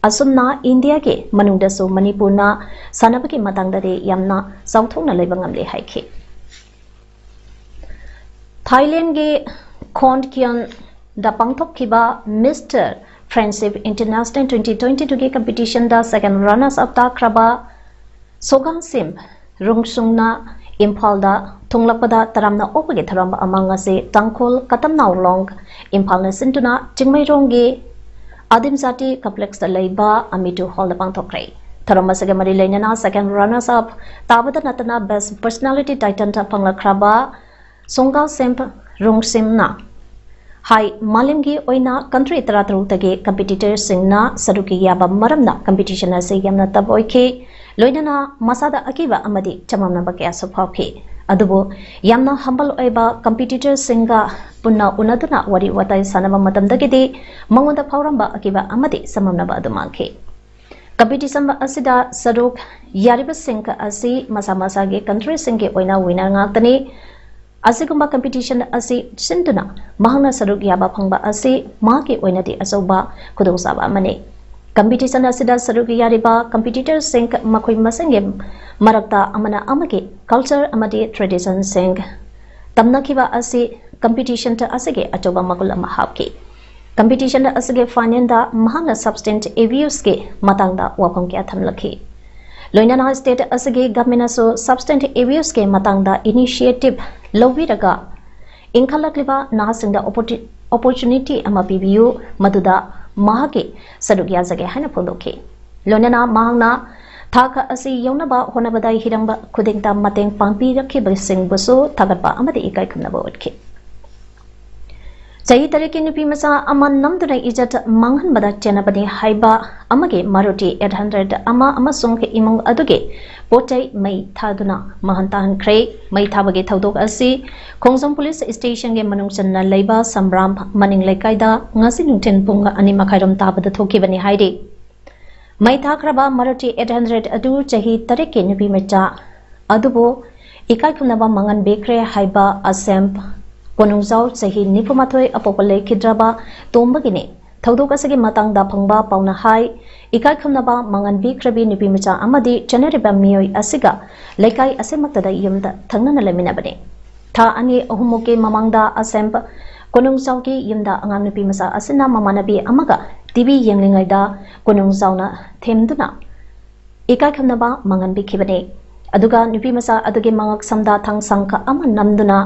ꯑꯁꯨꯝꯅ ꯏꯟꯗꯤꯌꯥꯒꯤ ꯃꯅꯨꯡꯗꯁꯨ ꯃꯅꯤꯄꯨꯔꯅ ꯁꯥꯟꯅꯕꯒꯤ ꯃꯇꯥꯡꯗꯗꯤ ꯌꯥꯝꯅ ꯆꯥꯎꯊꯣꯛꯅ ꯂꯩꯕ ꯉꯝꯂꯦ ꯍꯥꯏꯈꯤ꯫ ꯊꯥꯏꯂꯦꯟꯒꯤ ꯈꯣꯟꯀꯤꯌꯣꯟꯗ ꯄꯥꯡꯊꯣꯛꯈꯤꯕ mister friendship international twenty twenty ꯇꯨꯒꯤ ꯀꯝꯄꯤꯇꯤꯁꯟꯗ ꯁꯦꯀꯦꯟ ꯔꯅꯔꯁ ꯑꯞ ꯇꯥꯈ꯭ꯔꯕ ꯁꯣꯒꯥꯡꯁꯤꯝ ꯔꯨꯡꯁꯨꯡꯅ ꯏꯝꯐꯥꯜꯗ ꯊꯨꯡꯂꯛꯄꯗ ꯇꯔꯥꯝꯅ ꯑꯣꯛꯄꯒꯤ ꯊꯧꯔꯝ ꯑꯃ ꯉꯁꯤ ꯇꯥꯡꯈꯨꯜ ꯀꯇꯝꯅꯥꯎ ꯂꯣꯡ ꯏꯝꯐꯥꯜꯅ ꯁꯤꯟꯗꯨꯅ ꯆꯤꯡꯃꯩꯔꯣꯡꯒꯤ ꯑꯗꯤꯝ ꯖꯥꯇꯤ ꯀꯝꯄ꯭ꯂꯦꯛꯁꯇ ꯂꯩꯕ ꯑꯃꯤꯇꯨ ꯍꯣꯜꯗ ꯄꯥꯡꯊꯣꯛꯈ꯭ꯔꯦ꯫ ꯊꯧꯔꯝ ꯑꯁꯤꯒ ꯃꯔꯤ ꯂꯩꯅꯅ ꯁꯦꯀꯦꯟ ꯔꯅꯔꯁ ꯑꯞ ꯇꯥꯕꯗ ꯅꯠꯇꯅ ꯕꯦꯁ ꯄꯔꯁꯅꯦꯂꯤꯇꯤ ꯇꯥꯏꯇꯜꯗ ꯐꯪꯂꯛꯈ꯭ꯔꯕ ꯁꯣꯡꯒꯥꯜ ꯁꯦꯝ ꯔꯨꯡꯁꯤꯝꯅ ꯍꯥꯏ, ꯃꯥꯂꯦꯝꯒꯤ ꯑꯣꯏꯅ ꯀꯟꯇ꯭ꯔꯤ ꯇꯔꯥꯇꯔꯨꯛꯇꯒꯤ ꯀꯝꯄꯤꯇꯤꯇꯔꯁꯤꯡꯅ ꯁꯔꯨꯛ ꯌꯥꯕ ꯃꯔꯝꯅ ꯀꯝꯄꯤꯇꯤꯁꯟ ꯑꯁꯤ ꯌꯥꯝꯅ ꯇꯞ ꯑꯣꯏꯈꯤ꯫ ꯂꯣꯏꯅꯅ ꯃꯁꯥꯗ ꯑꯀꯤꯕ ꯑꯃꯗꯤ ꯆꯃꯝꯅꯕ ꯀꯌꯥꯁꯨ ꯐꯥꯎꯈꯤ꯫ ꯑꯗꯨꯕꯨ ꯌꯥꯝꯅ ꯍꯝꯕꯜ ꯑꯣꯏꯕ ꯀꯝꯄꯤꯇꯤꯇꯔꯁꯤꯡꯒ ꯄꯨꯟꯅ ꯎꯅꯗꯨꯅ ꯋꯥꯔꯤ ꯋꯥꯇꯥꯏ ꯁꯥꯟꯅꯕ ꯃꯇꯝꯗꯒꯤꯗꯤ ꯃꯉꯣꯟꯗ ꯐꯥꯎꯔꯝꯕ ꯑꯀꯤꯕ ꯑꯃꯗꯤ ꯆꯃꯝꯅꯕ ꯑꯗꯨ ꯃꯥꯡꯈꯤ꯫ ꯀꯝꯄꯤꯇꯤꯁꯟ ꯑꯁꯤꯗ ꯁꯔꯨꯛ ꯌꯥꯔꯤꯕꯁꯤꯡ ꯑꯁꯤ ꯃꯁꯥ ꯃꯁꯥꯒꯤ ꯀꯟꯇ꯭ꯔꯤꯁꯤꯡꯒꯤ ꯑꯣꯏꯅ ꯋꯤꯅꯔ ꯉꯥꯛꯇꯅꯤ꯫ ꯑꯁꯤꯒꯨꯝꯕ ꯀꯝꯄꯤꯇꯤꯁꯟ ꯑꯁꯤ ꯁꯤꯟꯗꯨꯅ ꯃꯍꯥꯛꯅ ꯁꯔꯨꯛ ꯌꯥꯕ ꯐꯪꯕ ꯑꯁꯤ ꯃꯍꯥꯛꯀꯤ ꯑꯣꯏꯅꯗꯤ ꯑꯆꯧꯕ ꯈꯨꯗꯣꯡꯆꯥꯕ ꯑꯃꯅꯤ꯫ ꯀꯝꯄꯤꯇꯤꯁꯟ ꯑꯁꯤꯗ ꯁꯔꯨꯛ ꯌꯥꯔꯤꯕ ꯀꯝꯄꯤꯇꯤꯇꯔꯁꯤꯡ ꯃꯈꯣꯏ ꯃꯁꯦꯟꯒꯤ ꯃꯔꯛꯇ ꯑꯃꯅ ꯑꯃꯒꯤ ꯀꯜꯆꯔ ꯑꯃꯗꯤ ꯇ꯭ꯔꯦꯗꯤꯁꯟꯁꯤꯡ ꯇꯝꯅꯈꯤꯕ ꯑꯁꯤ ꯀꯝꯄꯤꯇꯤꯁꯟ ꯑꯁꯤꯒꯤ ꯑꯆꯧꯕ ꯃꯒꯨꯟ ꯑꯃ ꯍꯥꯞꯈꯤ꯫ ꯀꯝꯄꯤꯇꯤꯁꯟ ꯑꯁꯤꯒꯤ ꯐꯥꯏꯅꯦꯜꯗ ꯃꯍꯥꯛꯅ ꯁꯕꯁꯇꯦꯟꯁ ꯑꯦꯕ꯭ꯌꯨꯁꯀꯤ ꯃꯇꯥꯡꯗ ꯋꯥꯐꯝ ꯀꯌꯥ ꯊꯝꯂꯛꯈꯤ꯫ ꯂꯣꯏꯅꯅ ꯁ꯭ꯇꯦꯠ ꯑꯁꯤꯒꯤ ꯒꯚꯔꯟꯃꯦꯟꯠꯅꯁꯨ ꯁꯕꯁꯇꯦꯟꯁ ꯑꯦꯕ꯭ꯌꯨꯁꯀꯤ ꯃꯇꯥꯡꯗ ꯏꯅꯤꯁꯤꯌꯦꯇꯤꯚ ꯂꯧꯕꯤꯔꯒ ꯏꯟꯈꯠꯂꯛꯂꯤꯕ ꯅꯍꯥꯁꯤꯡꯗ ꯑꯣꯄꯣꯔꯆꯨ-, ꯑꯣꯄꯣꯔꯆꯨꯅꯤꯇꯤ ꯑꯃ ꯄꯤꯕꯤꯌꯨ, ꯃꯗꯨꯗ ꯃꯍꯥꯛꯀꯤ ꯁꯔꯨꯛ ꯌꯥꯖꯒꯦ ꯍꯥꯏꯅ ꯐꯣꯡꯗꯣꯛꯈꯤ꯫ ꯂꯣꯏꯅꯅ ꯃꯍꯥꯛꯅ ꯊꯥꯛ ꯑꯁꯤ ꯌꯧꯅꯕ ꯍꯣꯠꯅꯕꯗ ꯍꯤꯔꯝ ꯈꯨꯗꯤꯡꯗ ꯃꯇꯦꯡ ꯄꯥꯡꯕꯤꯔꯛꯈꯤꯕꯁꯤꯡꯕꯨꯁꯨ ꯊꯥꯒꯠꯄ ꯑꯃꯗꯤ ꯏꯀꯥꯏ ꯈꯨꯝꯅꯕ ꯎꯠꯈꯤ꯫ ꯆꯍꯤ ꯇꯔꯦꯠꯀꯤ ꯅꯨꯄꯤ ꯃꯆꯥ ꯑꯃ ꯅꯝꯗꯨꯅ ꯏꯖꯠ ꯃꯥꯡꯍꯟꯕꯗ ꯆꯦꯟꯅꯕꯅꯤ ꯍꯥꯏꯕ ꯑꯃꯒꯤ ꯃꯥꯔꯨꯇꯤ ꯑꯩꯠ ꯍꯟꯗ꯭ꯔꯦꯠ ꯑꯃ ꯑꯃꯁꯨꯡ ꯏꯃꯨꯡ ꯑꯗꯨꯒꯤ ꯄꯣꯠ ꯆꯩ ꯃꯩ ꯊꯥꯗꯨꯅ ꯃꯥꯡꯍꯟ ꯇꯥꯍꯟꯈ꯭ꯔꯦ꯫ ꯃꯩ ꯊꯥꯕꯒꯤ ꯊꯧꯗꯣꯛ ꯑꯁꯤ ꯈꯣꯡꯖꯣꯝ ꯄꯨꯂꯤꯁ ꯁ꯭ꯇꯦꯁꯟꯒꯤ ꯃꯅꯨꯡ ꯆꯟꯅ ꯂꯩꯕ ꯁꯝꯕ꯭ꯔꯥꯝ ꯃꯅꯤꯡ ꯂꯩꯀꯥꯏꯗ ꯉꯁꯤ ꯅꯨꯡꯊꯤꯜ ꯄꯨꯡ ꯑꯅꯤ ꯃꯈꯥꯏꯔꯣꯝ ꯇꯥꯕꯗ ꯊꯣꯛꯈꯤꯕꯅꯤ ꯍꯥꯏꯔꯤ꯫ ꯃꯩ ꯊꯥꯈ꯭ꯔꯕ ꯃꯥꯔꯨꯇꯤ ꯑꯩꯠ ꯍꯟꯗ꯭ꯔꯦꯠ ꯑꯗꯨ ꯆꯍꯤ ꯇꯔꯦꯠꯀꯤ ꯅꯨꯄꯤ ꯃꯆꯥ ꯑꯗꯨꯕꯨ ꯏꯀꯥꯏ ꯈꯨꯝꯅꯕ ꯃꯥꯡꯍꯟꯕꯤꯈ꯭ꯔꯦ ꯍꯥꯏꯕ ꯑꯁꯦꯝ ꯀꯣꯅꯨꯡꯖꯥꯎ ꯆꯍꯤ ꯅꯤꯐꯨꯃꯥꯊꯣꯏ ꯑꯄꯣꯛꯄ ꯂꯩꯈꯤꯗ꯭ꯔꯕ ꯇꯣꯝꯕꯒꯤꯅꯤ꯫ ꯊꯧꯗꯣꯛ ꯑꯁꯤꯒꯤ ꯃꯇꯥꯡꯗ ꯐꯪꯕ ꯄꯥꯎꯅ ꯍꯥꯏ, ꯏꯀꯥꯏ ꯈꯨꯝꯅꯕ ꯃꯥꯡꯍꯟꯕꯤꯈ꯭ꯔꯕꯤ ꯅꯨꯄꯤ ꯃꯆꯥ ꯑꯃꯗꯤ ꯆꯠꯅꯔꯤꯕ ꯃꯤꯑꯣꯏ ꯑꯁꯤꯒ ꯂꯩꯀꯥꯏ ꯑꯁꯤꯃꯛꯇꯗ ꯌꯨꯝꯗ ꯊꯪꯅꯅ ꯂꯩꯃꯤꯟꯅꯕꯅꯤ꯫ ꯊꯥ ꯑꯅꯤ ꯑꯍꯨꯝꯃꯨꯛꯀꯤ ꯃꯃꯥꯡꯗ ꯑꯁꯦꯝ ꯀꯣꯅꯨꯡꯖꯥꯎꯒꯤ ꯌꯨꯝꯗ ꯑꯉꯥꯡ ꯅꯨꯄꯤ ꯃꯆꯥ ꯑꯁꯤꯅ ꯃꯃꯥꯟꯅꯕꯤ ꯑꯃꯒ ꯇꯤꯚꯤ ꯌꯦꯡꯂꯤꯉꯩꯗ ꯀꯣꯅꯨꯡꯖꯥꯎꯅ ꯊꯦꯝꯗꯨꯅ ꯏꯀꯥꯏ ꯈꯨꯝꯅꯕ ꯃꯥꯡꯍꯟꯕꯤꯈꯤꯕꯅꯤ꯫ ꯑꯗꯨꯒ ꯅꯨꯄꯤ ꯃꯆꯥ ꯑꯗꯨꯒꯤ ꯃꯉꯛ ꯁꯝꯗ ꯊꯥꯡ ꯁꯥꯡꯈꯥ ꯑꯃ ꯅꯝꯗꯨꯅ,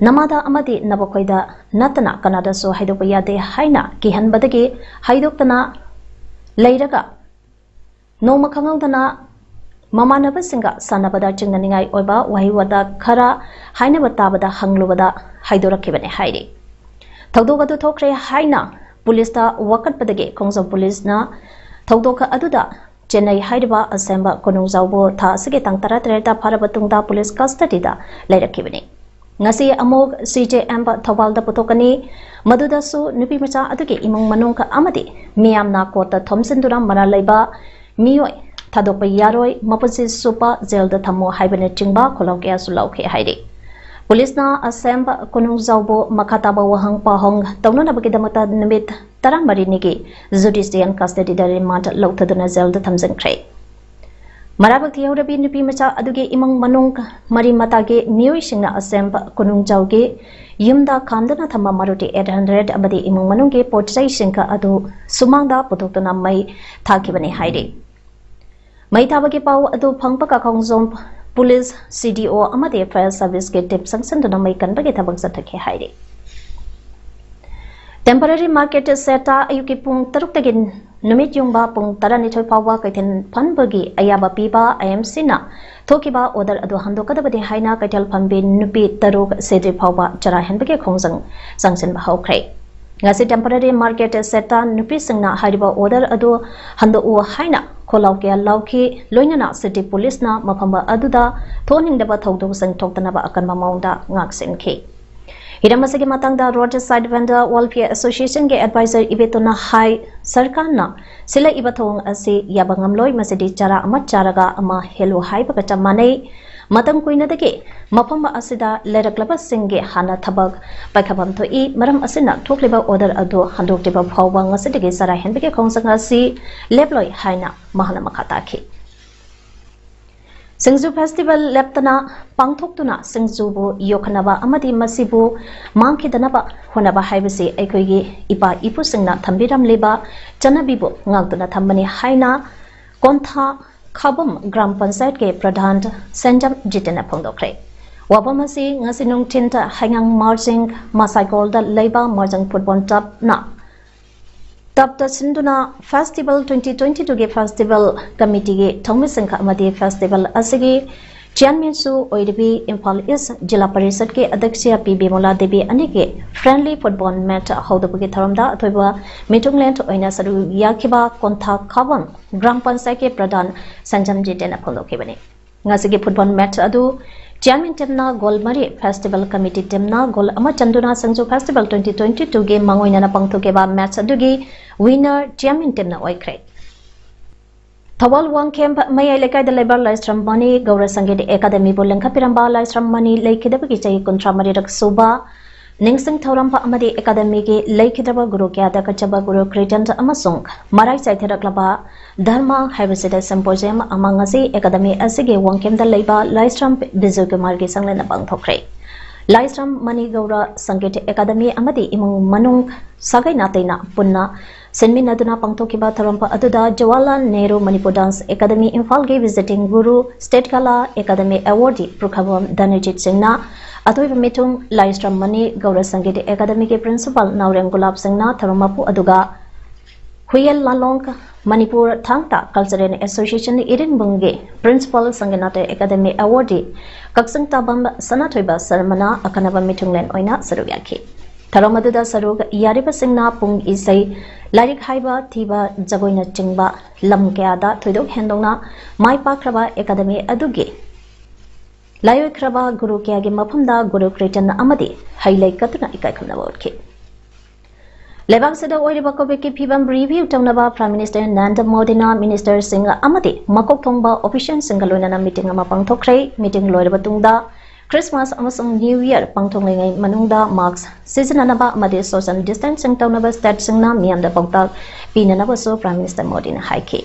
"ꯅꯃꯥꯗ ꯑꯃꯗꯤ ꯅꯕꯨꯛꯈꯣꯏꯗ ꯅꯠꯇꯅ ꯀꯅꯥꯗꯁꯨ ꯍꯥꯏꯗꯣꯛꯄ ꯌꯥꯗꯦ" ꯍꯥꯏꯅ ꯀꯤꯍꯟꯕꯗꯒꯤ ꯍꯥꯏꯗꯣꯛꯇꯅ ꯂꯩꯔꯒ, ꯅꯣꯡꯃ ꯈꯪꯍꯧꯗꯅ ꯃꯃꯥꯟꯅꯕꯁꯤꯡꯒ ꯁꯥꯟꯅꯕꯗ ꯆꯤꯡꯅꯅꯤꯡꯉꯥꯏ ꯑꯣꯏꯕ ꯋꯥꯍꯩ ꯋꯥꯇꯥ ꯈꯔ ꯍꯥꯏꯅꯕ ꯇꯥꯕꯗ ꯍꯪꯂꯨꯕꯗ ꯍꯥꯏꯗꯣꯔꯛꯈꯤꯕꯅꯤ ꯍꯥꯏꯔꯤ꯫ ꯊꯧꯗꯣꯛ ꯑꯗꯨ ꯊꯣꯛꯈ꯭ꯔꯦ ꯍꯥꯏꯅ ꯄꯨꯂꯤꯁꯇ ꯋꯥꯀꯠꯄꯗꯒꯤ ꯈꯣꯡꯖꯣꯝ ꯄꯨꯂꯤꯁꯅ ꯊꯧꯗꯣꯛ ꯑꯗꯨꯗ ꯆꯦꯟꯅꯩ ꯍꯥꯏꯔꯤꯕ ꯑꯁꯦꯝꯕ ꯀꯣꯅꯨꯡꯖꯥꯎꯕꯨ ꯊꯥ ꯑꯁꯤꯒꯤ ꯇꯥꯡ ꯇꯔꯥꯇꯔꯦꯠꯇ ꯐꯥꯔꯕ ꯇꯨꯡꯗ ꯄꯨꯂꯤꯁ ꯀꯁꯇꯗꯤꯗ ꯂꯩꯔꯛꯈꯤꯕꯅꯤ꯫ ꯉꯁꯤ ꯑꯃꯨꯛ ꯁꯤ ꯖꯦ ꯑꯦꯝ ꯊꯧꯕꯥꯜꯗ ꯄꯨꯊꯣꯛꯀꯅꯤ꯫ ꯃꯗꯨꯗꯁꯨ ꯅꯨꯄꯤ ꯃꯆꯥ ꯑꯗꯨꯒꯤ ꯏꯃꯨꯡ ꯃꯅꯨꯡ ꯑꯃꯗꯤ ꯃꯤꯌꯥꯝꯅ ꯀꯣꯔꯠꯇ ꯊꯣꯝꯖꯤꯟꯗꯨꯅ ꯃꯔꯥꯜ ꯂꯩꯕ ꯃꯤꯑꯣꯏ ꯊꯥꯗꯣꯛꯄ ꯌꯥꯔꯣꯏ, ꯃꯄꯨꯟꯁꯤ ꯆꯨꯞꯄ ꯖꯦꯜꯗ ꯊꯝꯃꯨ ꯍꯥꯏꯕꯅꯆꯤꯡꯕ ꯈꯣꯜꯂꯥꯎ ꯀꯌꯥꯁꯨ ꯂꯥꯎꯈꯤ ꯍꯥꯏꯔꯤ꯫ ꯄꯨꯂꯤꯁꯅ ꯑꯁꯦꯝꯕ ꯀꯣꯅꯨꯡꯖꯥꯎꯕꯨ ꯃꯈꯥ ꯇꯥꯕ ꯋꯥꯍꯪ ꯄꯥꯎꯍꯪ ꯇꯧꯅꯅꯕꯒꯤꯗꯃꯛꯇ ꯅꯨꯃꯤꯠ ꯇꯔꯥꯃꯔꯤꯅꯤꯒꯤ ꯖꯨꯗꯤꯁꯤꯌꯦꯜ ꯀꯁꯇꯗꯤꯗ ꯔꯤꯃꯥꯟꯗ ꯂꯧꯊꯗꯨꯅ ꯖꯦꯜꯗ ꯊꯝꯖꯤꯟꯈ꯭ꯔꯦ꯫ ꯃꯔꯥꯏꯕꯛ ꯊꯤꯍꯧꯔꯕꯤ ꯅꯨꯄꯤ ꯃꯆꯥ ꯑꯗꯨꯒꯤ ꯏꯃꯨꯡ ꯃꯅꯨꯡ ꯃꯔꯤ ꯃꯇꯥꯒꯤ ꯃꯤꯑꯣꯏꯁꯤꯡꯅ ꯑꯁꯦꯝꯕ ꯀꯣꯅꯨꯡꯖꯥꯎꯒꯤ ꯌꯨꯝꯗ ꯈꯥꯝꯗꯨꯅ ꯊꯝꯕ ꯃꯥꯔꯨꯇꯤ ꯑꯩꯠ ꯍꯟꯗ꯭ꯔꯦꯠ ꯑꯃꯗꯤ ꯏꯃꯨꯡ ꯃꯅꯨꯡꯒꯤ ꯄꯣꯠ ꯆꯩꯁꯤꯡ ꯑꯗꯨ ꯁꯨꯃꯥꯡꯗ ꯄꯨꯊꯣꯛꯇꯨꯅ ꯃꯩ ꯊꯥꯈꯤꯕꯅꯤ ꯍꯥꯏꯔꯤ꯫ ꯃꯩ ꯊꯥꯕꯒꯤ ꯄꯥꯎ ꯑꯗꯨ ꯐꯪꯕꯒ ꯈꯣꯡꯖꯣꯝ ꯄꯨꯂꯤꯁ, ꯁꯤ ꯗꯤ ꯑꯣ ꯑꯃꯗꯤ ꯐꯥꯌꯔ ꯁꯔꯚꯤꯁꯀꯤ ꯇꯤꯝ ꯆꯪꯁꯤꯟꯗꯨꯅ ꯃꯩ ꯀꯟꯕꯒꯤ ꯊꯕꯛ ꯆꯠꯊꯈꯤ ꯍꯥꯏꯔꯤ꯫ Temporary market ꯁꯦꯠꯇ ꯑꯌꯨꯛꯀꯤ ꯄꯨꯡ ꯇꯔꯨꯛꯇꯒꯤ ꯅꯨꯃꯤꯠ ꯌꯨꯡꯕ ꯄꯨꯡ ꯇꯔꯥꯅꯤꯊꯣꯏ ꯐꯥꯎꯕ ꯀꯩꯊꯦꯜ ꯐꯝꯕꯒꯤ ꯑꯌꯥꯕ ꯄꯤꯕ ꯑꯥꯏ ꯑꯦꯝ ꯁꯤꯅ ꯊꯣꯛꯈꯤꯕ ꯑꯣꯔꯗꯔ ꯑꯗꯨ ꯍꯟꯗꯣꯛꯀꯗꯕꯅꯤ ꯍꯥꯏꯅ ꯀꯩꯊꯦꯜ ꯐꯝꯕꯤ ꯅꯨꯄꯤ ꯇꯔꯨꯛ ꯁꯤꯗ꯭ꯔꯤ ꯐꯥꯎꯕ ꯆꯔꯥ ꯍꯦꯟꯕꯒꯤ ꯈꯣꯡꯖꯪ ꯆꯪꯁꯤꯟꯕ ꯍꯧꯈ꯭ꯔꯦ꯫ ꯉꯁꯤ temporary market ꯁꯦꯠꯇ ꯅꯨꯄꯤꯁꯤꯡꯅ ꯍꯥꯏꯔꯤꯕ ꯑꯣꯔꯗꯔ ꯑꯗꯨ ꯍꯟꯗꯣꯛꯎ ꯍꯥꯏꯅ ꯈꯣꯜꯂꯥꯎ ꯀꯌꯥ ꯂꯥꯎꯈꯤ꯫ ꯂꯣꯏꯅꯅ city police ꯅ ꯃꯐꯝ ꯑꯗꯨꯗ ꯊꯣꯛꯍꯟꯅꯤꯡꯗꯕ ꯊꯧꯗꯣꯛꯁꯤꯡ ꯊꯣꯛꯇꯅꯕ ꯑꯀꯟꯕ ꯃꯑꯣꯡꯗ ꯉꯥꯛꯁꯦꯟꯈꯤ꯫ ꯍꯤꯔꯝ ꯑꯁꯤꯒꯤ ꯃꯇꯥꯡꯗ Roadside Vendor Welfare Association ꯒꯤ advisor ꯏꯕꯦꯇꯣꯟꯅ ꯍꯥꯏ, ꯁꯔꯀꯥꯔꯅ ꯁꯤꯜꯂꯛꯏꯕ ꯊꯧꯑꯣꯡ ꯑꯁꯤ ꯌꯥꯕ ꯉꯝꯂꯣꯏ, ꯃꯁꯤꯗꯤ ꯆꯔꯥ ꯑꯃ ꯆꯥꯔꯒ ꯑꯃ ꯍꯦꯜꯂꯨ ꯍꯥꯏꯕꯒ ꯆꯞ ꯃꯥꯟꯅꯩ꯫ ꯃꯇꯝ ꯀꯨꯏꯅꯗꯒꯤ ꯃꯐꯝ ꯑꯁꯤꯗ ꯂꯩꯔꯛꯂꯕꯁꯤꯡꯒꯤ ꯍꯥꯟꯅ ꯊꯕꯛ ꯄꯥꯏꯈꯠꯐꯝ ꯊꯣꯛꯏ, ꯃꯔꯝ ꯑꯁꯤꯅ ꯊꯣꯛꯂꯤꯕ ꯑꯣꯔꯗꯔ ꯑꯗꯨ ꯍꯟꯗꯣꯛꯇ꯭ꯔꯤꯕ ꯐꯥꯎꯕ ꯉꯁꯤꯗꯒꯤ ꯆꯔꯥ ꯍꯦꯟꯕꯒꯤ ꯈꯣꯡꯖꯪ ꯑꯁꯤ ꯂꯦꯞꯂꯣꯏ ꯍꯥꯏꯅ ꯃꯍꯥꯛꯅ ꯃꯈꯥ ꯇꯥꯈꯤ꯫ ꯁꯤꯡꯖꯨ festival ꯂꯦꯞꯇꯅ ꯄꯥꯡꯊꯣꯛꯇꯨꯅ ꯁꯤꯡꯖꯨꯕꯨ ꯌꯣꯛꯈꯠꯅꯕ ꯑꯃꯗꯤ ꯃꯁꯤꯕꯨ ꯃꯥꯡꯈꯤꯗꯅꯕ ꯍꯣꯠꯅꯕ ꯍꯥꯏꯕꯁꯤ ꯑꯩꯈꯣꯏꯒꯤ ꯏꯄꯥ ꯏꯄꯨꯁꯤꯡꯅ ꯊꯝꯕꯤꯔꯝꯂꯤꯕ ꯆꯠꯅꯕꯤꯕꯨ ꯉꯥꯛꯇꯨꯅ ꯊꯝꯕꯅꯤ ꯍꯥꯏꯅ ꯀꯣꯟꯊꯥ ꯈꯥꯕꯝ ꯒ꯭ꯔꯥꯝ ꯄꯟꯆꯥꯌꯠꯀꯤ ꯄ꯭ꯔꯙꯥꯟ ꯁꯦꯟꯖꯝ ꯖꯤꯇꯦꯟꯅ ꯐꯣꯡꯗꯣꯛꯈ꯭ꯔꯦ꯫ ꯋꯥꯐꯝ ꯑꯁꯤ ꯉꯁꯤ ꯅꯨꯡꯊꯤꯟꯗ ꯍꯩꯉꯥꯡ ꯃꯥꯔꯖꯤꯡ ꯃꯁꯥꯏꯀꯣꯜꯗ ꯂꯩꯕ ꯃꯥꯔꯖꯤꯡ ꯐꯨꯠꯕꯣꯜ ꯇꯞꯅ ꯇꯞꯇ ꯁꯤꯟꯗꯨꯅ festival twenty twenty two ꯒꯤ festival committee ꯒꯤ ꯊꯧꯃꯤꯁꯤꯡ ꯑꯃꯗꯤ festival ꯑꯁꯤꯒꯤ chairman ꯁꯨ ꯑꯣꯏꯔꯤꯕꯤ ꯏꯝꯐꯥꯜ ꯏꯁ ꯖꯤꯂꯥ ꯄꯔꯤꯁꯠꯀꯤ ꯑꯗ꯭ꯌꯛꯁ ꯄꯤ ꯕꯤꯃꯣꯂꯥ ꯗꯦꯕꯤ ꯑꯅꯤꯒꯤ friendly football match ꯍꯧꯗꯣꯛꯄꯒꯤ ꯊꯧꯔꯝꯗ ꯑꯊꯣꯏꯕ ꯃꯤꯊꯨꯡꯂꯦꯟ ꯑꯣꯏꯅ ꯁꯔꯨꯛ ꯌꯥꯈꯤꯕ ꯀꯣꯟꯊꯥ ꯈꯥꯕꯝ ꯒ꯭ꯔꯥꯝ ꯄꯟꯆꯥꯌꯠꯀꯤ ꯄ꯭ꯔꯙꯥꯟ ꯁꯦꯟꯖꯝ ꯖꯤꯇꯦꯟꯅ ꯐꯣꯡꯗꯣꯛꯈꯤꯕꯅꯤ꯫ ꯉꯁꯤꯒꯤ ꯐꯨꯠꯕꯣꯜ ꯃꯦꯠꯆ ꯑꯗꯨ ꯆꯤꯌꯥꯟꯃꯦꯟ ꯇꯤꯝꯅ ꯒꯣꯜ ꯃꯔꯤ, ꯐꯦꯁꯇꯤꯚꯦꯜ ꯀꯃꯤꯇꯤ ꯇꯤꯝꯅ ꯒꯣꯜ ꯑꯃ ꯆꯟꯗꯨꯅ ꯁꯤꯡꯖꯨ ꯐꯦꯁꯇꯤꯚꯦꯜ twenty twenty two ꯒꯤ ꯃꯥꯡꯑꯣꯏꯅꯅ ꯄꯥꯡꯊꯣꯛꯈꯤꯕ ꯃꯦꯠꯆ ꯑꯗꯨꯒꯤ ꯋꯤꯅꯔ ꯆꯤꯌꯥꯟꯃꯦꯟ ꯇꯤꯝꯅ ꯑꯣꯏꯈ꯭ꯔꯦ꯫ ꯊꯧꯕꯥꯜ ꯋꯥꯡꯈꯦꯝ ꯃꯌꯥꯏ ꯂꯩꯀꯥꯏꯗ ꯂꯩꯕ ꯂꯥꯏꯁ꯭ꯔꯝ ꯃꯅꯤ ꯒꯧꯔ ꯁꯪꯒꯤꯠ ꯑꯦꯀꯥꯗꯃꯤꯕꯨ ꯂꯤꯡꯈꯠꯄꯤꯔꯝꯕ ꯂꯥꯏꯁ꯭ꯔꯝ ꯃꯅꯤ ꯂꯩꯈꯤꯗꯕꯒꯤ ꯆꯍꯤ ꯀꯨꯟꯊ꯭ꯔꯥ ꯃꯔꯤꯔꯛ ꯁꯨꯕ ꯅꯤꯡꯁꯤꯡ ꯊꯧꯔꯝ ꯑꯃꯗꯤ ꯑꯦꯀꯥꯗꯃꯤꯒꯤ ꯂꯩꯈꯤꯗ꯭ꯔꯕ ꯒꯨꯔꯨ ꯀꯌꯥꯗ ꯀꯠꯆꯕ ꯒꯨꯔꯨ ꯀ꯭ꯔꯤꯇꯟ ꯑꯃꯁꯨꯡ ꯃꯔꯥꯏ ꯆꯥꯏꯊꯔꯛꯂꯕ ꯙꯔꯃ ꯍꯥꯏꯕꯁꯤꯗ symposium ꯑꯃ ꯉꯁꯤ ꯑꯦꯀꯥꯗꯃꯤ ꯑꯁꯤꯒꯤ ꯋꯥꯡꯈꯦꯝꯗ ꯂꯩꯕ ꯂꯥꯏꯁ꯭ꯔꯝ ꯕꯤꯖꯣꯏ ꯀꯨꯃꯥꯔꯒꯤ ꯁꯪꯂꯦꯟꯅ ꯄꯥꯡꯊꯣꯛꯈ꯭ꯔꯦ꯫ ꯂꯥꯏꯁ꯭ꯔꯝ ꯃꯅꯤ ꯒꯧꯔ ꯁꯪꯒꯤꯠ ꯑꯦꯀꯥꯗꯃꯤ ꯑꯃꯗꯤ ꯏꯃꯨꯡ ꯃꯅꯨꯡ ꯁꯥꯒꯩ ꯅꯥꯇꯩꯅ ꯄꯨꯟꯅ ꯁꯤꯟꯃꯤꯟꯅꯗꯨꯅ ꯄꯥꯡꯊꯣꯛꯈꯤꯕ ꯊꯧꯔꯝ ꯑꯗꯨꯗ ꯖꯋꯥꯍꯔꯂꯥꯜ ꯅꯦꯍꯔꯨ ꯃꯅꯤꯄꯨꯔ ꯗꯥꯟꯁ ꯑꯦꯀꯥꯗꯃꯤ ꯏꯝꯐꯥꯜꯒꯤ ꯚꯤꯖꯤꯇꯤꯡ ꯒꯨꯔꯨ, ꯁ꯭ꯇꯦꯠ ꯀꯂꯥ ꯑꯦꯀꯥꯗꯃꯤ ꯑꯦꯋꯥꯔꯗꯤ ꯄ꯭ꯔꯨꯈꯕꯝ ꯙꯅꯖꯤꯠ ꯁꯤꯡꯅ ꯑꯊꯣꯏꯕ ꯃꯤꯊꯨꯡ, ꯂꯥꯏꯁ꯭ꯔꯝ ꯃꯅꯤ ꯒꯧꯔ ꯁꯪꯒꯤꯠ ꯑꯦꯀꯥꯗꯃꯤꯒꯤ ꯄ꯭ꯔꯤꯟꯁꯤꯄꯥꯜ ꯅꯥꯎꯔꯦꯝ ꯒꯨꯂꯥꯞ ꯁꯤꯡꯅ ꯊꯧꯔꯝ ꯃꯄꯨ ꯑꯗꯨꯒ ꯍꯨꯌꯦꯜ ꯂꯥꯂꯣꯡ ꯃꯅꯤꯄꯨꯔ ꯊꯥꯡ ꯇꯥ cultural association ꯏꯔꯤꯡꯕꯨꯡꯒꯤ principal Sangeet Natak academy ꯑꯦꯋꯥꯔꯗꯤ ꯀꯛꯆꯤꯡ ꯇꯥꯕꯝ ꯁꯅꯥꯊꯣꯏꯕ ꯁꯔꯃꯅ ꯑꯈꯟꯅꯕ ꯃꯤꯊꯨꯡꯂꯦꯟ ꯑꯣꯏꯅ ꯁꯔꯨꯛ ꯌꯥꯈꯤ꯫ ꯊꯧꯔꯝ ꯑꯗꯨꯗ ꯁꯔꯨꯛ ꯌꯥꯔꯤꯕꯁꯤꯡꯅ ꯄꯨꯡ ꯏꯁꯩ, ꯂꯥꯏꯔꯤꯛ ꯍꯥꯏꯕ, ꯊꯤꯕ, ꯖꯒꯣꯏꯅꯆꯤꯡꯕ ꯂꯝ ꯀꯌꯥꯗ ꯊꯣꯏꯗꯣꯛ ꯍꯦꯟꯗꯣꯛꯅ ꯃꯥꯏ ꯄꯥꯛꯈ꯭ꯔꯕ ꯑꯦꯀꯥꯗꯃꯤ ꯑꯗꯨꯒꯤ ꯂꯥꯏꯑꯣꯏꯈ꯭ꯔꯕ ꯒꯨꯔꯨ ꯀꯌꯥꯒꯤ ꯃꯐꯝꯗ ꯒꯨꯔꯨ ꯀ꯭ꯔꯤꯇꯟ ꯑꯃꯗꯤ ꯍꯩ ꯂꯩ ꯀꯠꯇꯨꯅ ꯏꯀꯥꯏ ꯈꯨꯝꯅꯕ ꯎꯠꯈꯤ꯫ ꯂꯩꯕꯥꯛꯁꯤꯗ ꯑꯣꯏꯔꯤꯕ ꯀꯣꯚꯤꯗꯀꯤ ꯐꯤꯕꯝ ꯔꯤꯚꯤꯌꯨ ꯇꯧꯅꯕ ꯄ꯭ꯔꯥꯏꯝ ꯃꯤꯅꯤꯁꯇꯔ ꯅꯔꯦꯟꯗ꯭ꯔ ꯃꯣꯗꯤꯅ ꯃꯤꯅꯤꯁꯇꯔꯁꯤꯡ ꯑꯃꯗꯤ ꯃꯀꯣꯛ ꯊꯣꯡꯕ ꯑꯣꯐꯤꯁꯤꯌꯦꯜꯁꯤꯡꯒ ꯂꯣꯏꯅꯅ ꯃꯤꯇꯤꯡ ꯑꯃ ꯄꯥꯡꯊꯣꯛꯈ꯭ꯔꯦ꯫ ꯃꯤꯇꯤꯡ ꯂꯣꯏꯔꯕ ꯇꯨꯡꯗ ꯈ꯭ꯔꯤꯁꯃꯥꯁ ꯑꯃꯁꯨꯡ ꯅ꯭ꯌꯨ ꯌꯔ ꯄꯥꯡꯊꯣꯛꯂꯤꯉꯩ ꯃꯅꯨꯡꯗ ꯃꯥꯁꯛ ꯁꯤꯖꯤꯟꯅꯅꯕ ꯑꯃꯗꯤ ꯁꯣꯁꯤꯌꯦꯜ ꯗꯤꯁꯇꯦꯟꯁꯤꯡ ꯇꯧꯅꯕ ꯁ꯭ꯇꯦꯠꯁꯤꯡꯅ ꯃꯤꯌꯥꯝꯗ ꯄꯥꯎꯇꯥꯛ ꯄꯤꯅꯅꯕꯁꯨ ꯄ꯭ꯔꯥꯏꯝ ꯃꯤꯅꯤꯁꯇꯔ ꯃꯣꯗꯤꯅ ꯍꯥꯏꯈꯤ꯫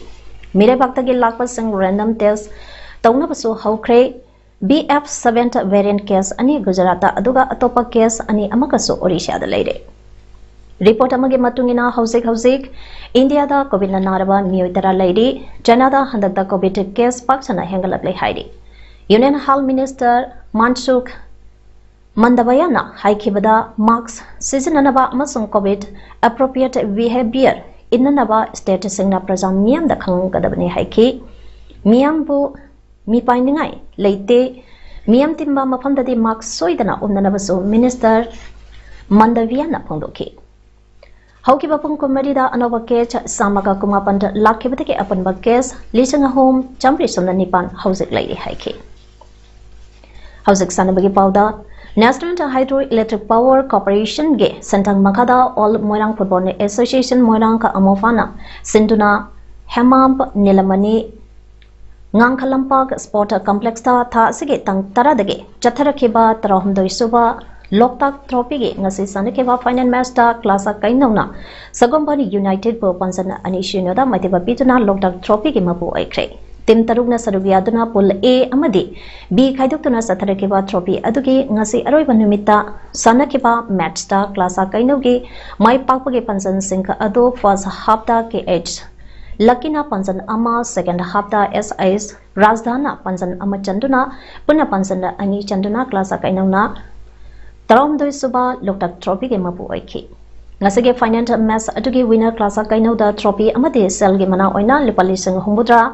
ꯃꯤꯔꯩꯕꯥꯛꯇꯒꯤ ꯂꯥꯛꯄꯁꯤꯡ ꯔꯦꯟꯗꯝ ꯇꯦꯁ ꯇꯧꯅꯕꯁꯨ ꯍꯧꯈ꯭ꯔꯦ꯫ ꯕꯤ ꯑꯦꯐ ꯁꯚꯦꯟ ꯚꯦꯔꯤꯌꯦꯟꯠ ꯀꯦꯁ ꯑꯅꯤ ꯒꯨꯖꯔꯥꯠꯇ ꯑꯗꯨꯒ ꯑꯇꯣꯞꯄ ꯀꯦꯁ ꯑꯅꯤ ꯑꯃꯒꯁꯨ ꯑꯣꯔꯤꯁꯥꯗ ꯂꯩꯔꯦ꯫ ꯔꯤꯄꯣꯔꯠ ꯑꯃꯒꯤ ꯃꯇꯨꯡ ꯏꯟꯅ ꯍꯧꯖꯤꯛ ꯍꯧꯖꯤꯛ ꯏꯟꯗꯤꯌꯥꯗ ꯀꯣꯚꯤꯗꯅ ꯅꯥꯔꯕ ꯃꯤꯑꯣꯏ ꯇꯔꯥ ꯂꯩꯔꯤ꯫ ꯆꯥꯏꯅꯥꯗ ꯍꯟꯗꯛꯇ ꯀꯣꯚꯤꯗ ꯀꯦꯁ ꯄꯥꯛ ꯁꯟꯅ ꯍꯦꯟꯒꯠꯂꯛꯂꯦ ꯍꯥꯏꯔꯤ꯫ ꯌꯨꯅꯤꯌꯟ ꯍꯦꯜꯊ ꯃꯤꯅꯤꯁꯇꯔ ꯃꯥꯟꯁꯨꯈ ꯃꯟꯗꯕꯌꯥꯅ ꯍꯥꯏꯈꯤꯕꯗ ꯃꯥꯁꯛ ꯁꯤꯖꯤꯟꯅꯅꯕ ꯑꯃꯁꯨꯡ ꯀꯣꯚꯤꯗ ꯑꯦꯄ꯭ꯔꯣꯄ꯭ꯔꯤꯌꯦꯠ ꯕꯤꯍꯦꯕꯤꯌꯔ ꯏꯟꯅꯅꯕ ꯁ꯭ꯇꯦꯠꯁꯤꯡꯅ ꯄ꯭ꯔꯖꯥ ꯃꯤꯌꯥꯝꯗ ꯈꯪꯍꯟꯒꯗꯕꯅꯤ ꯍꯥꯏꯈꯤ꯫ ꯃꯤꯌꯥꯝꯕꯨ ꯃꯤꯄꯥꯏꯅꯤꯡꯉꯥꯏ ꯂꯩꯇꯦ꯫ ꯃꯤꯌꯥꯝ ꯇꯤꯟꯕ ꯃꯐꯝꯗꯗꯤ ꯃꯥꯁꯛ ꯁꯣꯏꯗꯅ ꯎꯞꯅꯅꯕꯁꯨ ꯃꯤꯅꯤꯁꯇꯔ ꯃꯟꯗꯕꯤꯌꯥꯅ ꯐꯣꯡꯗꯣꯛꯈꯤ꯫ ꯍꯧꯈꯤꯕ ꯄꯨꯡ ꯀꯨꯟꯃꯔꯤꯗ ꯑꯅꯧꯕ ꯀꯦꯁ ꯆꯥꯝꯃꯒ ꯀꯨꯟꯃꯥꯄꯟ ꯂꯥꯛꯈꯤꯕꯗꯒꯤ ꯑꯄꯨꯟꯕ ꯀꯦꯁ ꯂꯤꯁꯤꯡ ꯑꯍꯨꯝ ꯆꯥꯝꯃꯔꯤ ꯁꯨꯞꯅ ꯅꯤꯄꯥꯟ ꯍꯧꯖꯤꯛ ꯂꯩꯔꯤ ꯍꯥꯏꯈꯤ꯫ ꯍꯧꯖꯤꯛ ꯁꯥꯟꯅꯕꯒꯤ ꯄꯥꯎꯗ, ꯅꯦꯁꯅꯦꯜ ꯍꯥꯏꯗ꯭ꯔꯣ ꯏꯂꯦꯛꯇ꯭ꯔꯤꯛ ꯄꯥꯋꯔ ꯀꯣꯔꯄꯣꯔꯦꯁꯟꯒꯤ ꯁꯦꯟꯊꯪ ꯃꯈꯥꯗ ꯑꯣꯜ ꯃꯣꯏꯔꯥꯡ ꯐꯨꯠꯕꯣꯜ ꯑꯦꯁꯣꯁꯤꯌꯦꯁꯟ ꯃꯣꯏꯔꯥꯡ ꯑꯃꯣꯐꯥꯅ ꯁꯤꯟꯗꯨꯅ ꯍꯦꯃꯥꯝ ꯅꯤꯂꯃꯅꯤ ꯉꯥꯡꯈꯂꯝꯄꯥꯛ ꯁ꯭ꯄꯣꯔꯠ ꯀꯝꯄ꯭ꯂꯦꯛꯁꯇ ꯊꯥ ꯑꯁꯤꯒꯤ ꯇꯥꯡ ꯇꯔꯥꯗꯒꯤ ꯆꯠꯊꯔꯛꯈꯤꯕ ꯇꯔꯥꯍꯨꯝꯗꯣꯏ ꯁꯨꯕ ꯂꯣꯛꯇꯥꯛ ꯇ꯭ꯔꯣꯐꯤꯒꯤ ꯉꯁꯤ ꯁꯥꯟꯅꯈꯤꯕ ꯐꯥꯏꯅꯦꯜ ꯃꯦꯆꯇ ꯀ꯭ꯂꯥꯁꯥ ꯀꯩꯅꯧꯅ ꯁꯒꯣꯝꯕꯟ ꯌꯨꯅꯥꯏꯇꯦꯗꯄꯨ ꯄꯥꯟꯖꯟ ꯑꯅꯤ ꯁꯤꯅꯣꯗ ꯃꯥꯏꯊꯤꯕ ꯄꯤꯗꯨꯅ ꯂꯣꯛꯇꯥꯛ ꯇ꯭ꯔꯣꯐꯤꯒꯤ ꯃꯄꯨ ꯑꯣꯏꯈ꯭ꯔꯦ꯫ ꯇꯤꯝ ꯇꯔꯨꯛꯅ ꯁꯔꯨꯛ ꯌꯥꯗꯨꯅ ꯄꯨꯜ A ꯑꯃꯗꯤ B ꯈꯥꯏꯗꯣꯛꯇꯨꯅ ꯆꯠꯊꯔꯛꯈꯤꯕ ꯇ꯭ꯔꯣꯐꯤ ꯑꯗꯨꯒꯤ ꯉꯁꯤ ꯑꯔꯣꯏꯕ ꯅꯨꯃꯤꯠꯇ ꯁꯥꯟꯅꯈꯤꯕ ꯃꯦꯠꯁꯇ ꯀ꯭ꯂꯥꯁꯥ ꯀꯩꯅꯧꯒꯤ ꯃꯥꯏ ꯄꯥꯛꯄꯒꯤ ꯄꯥꯟꯖꯟꯁꯤꯡ ꯑꯗꯨ ꯐꯥꯔꯁ ꯍꯥꯐꯇ KH ꯂꯛꯀꯤꯅ ꯄꯥꯟꯖꯟ ꯑꯃ, ꯁꯦꯀꯦꯟ ꯍꯥꯐꯇ SIS ꯔꯥꯖꯙꯥꯟꯅ ꯄꯥꯟꯖꯟ ꯑꯃ ꯆꯟꯗꯨꯅ ꯄꯨꯟꯅ ꯄꯥꯟꯖꯟ ꯑꯅꯤ ꯆꯟꯗꯨꯅ ꯀ꯭ꯂꯥꯁꯥ ꯀꯩꯅꯧꯅ ꯇꯔꯥꯍꯨꯝꯗꯣꯏ ꯁꯨꯕ ꯂꯣꯛꯇꯥꯛ ꯇ꯭ꯔꯣꯐꯤꯒꯤ ꯃꯄꯨ ꯑꯣꯏꯈꯤ꯫ ꯉꯁꯤꯒꯤ ꯐꯥꯏꯅꯦꯜ ꯃꯦꯠꯆ ꯑꯗꯨꯒꯤ ꯋꯤꯅꯔ ꯀ꯭ꯂꯥꯁꯥ ꯀꯩꯅꯧꯗ ꯇ꯭ꯔꯣꯐꯤ ꯑꯃꯗꯤ ꯁꯦꯜꯒꯤ ꯃꯅꯥ ꯑꯣꯏꯅ ꯂꯨꯄꯥ ꯂꯤꯁꯤꯡ ꯍꯨꯝꯐꯨꯇꯔꯥ,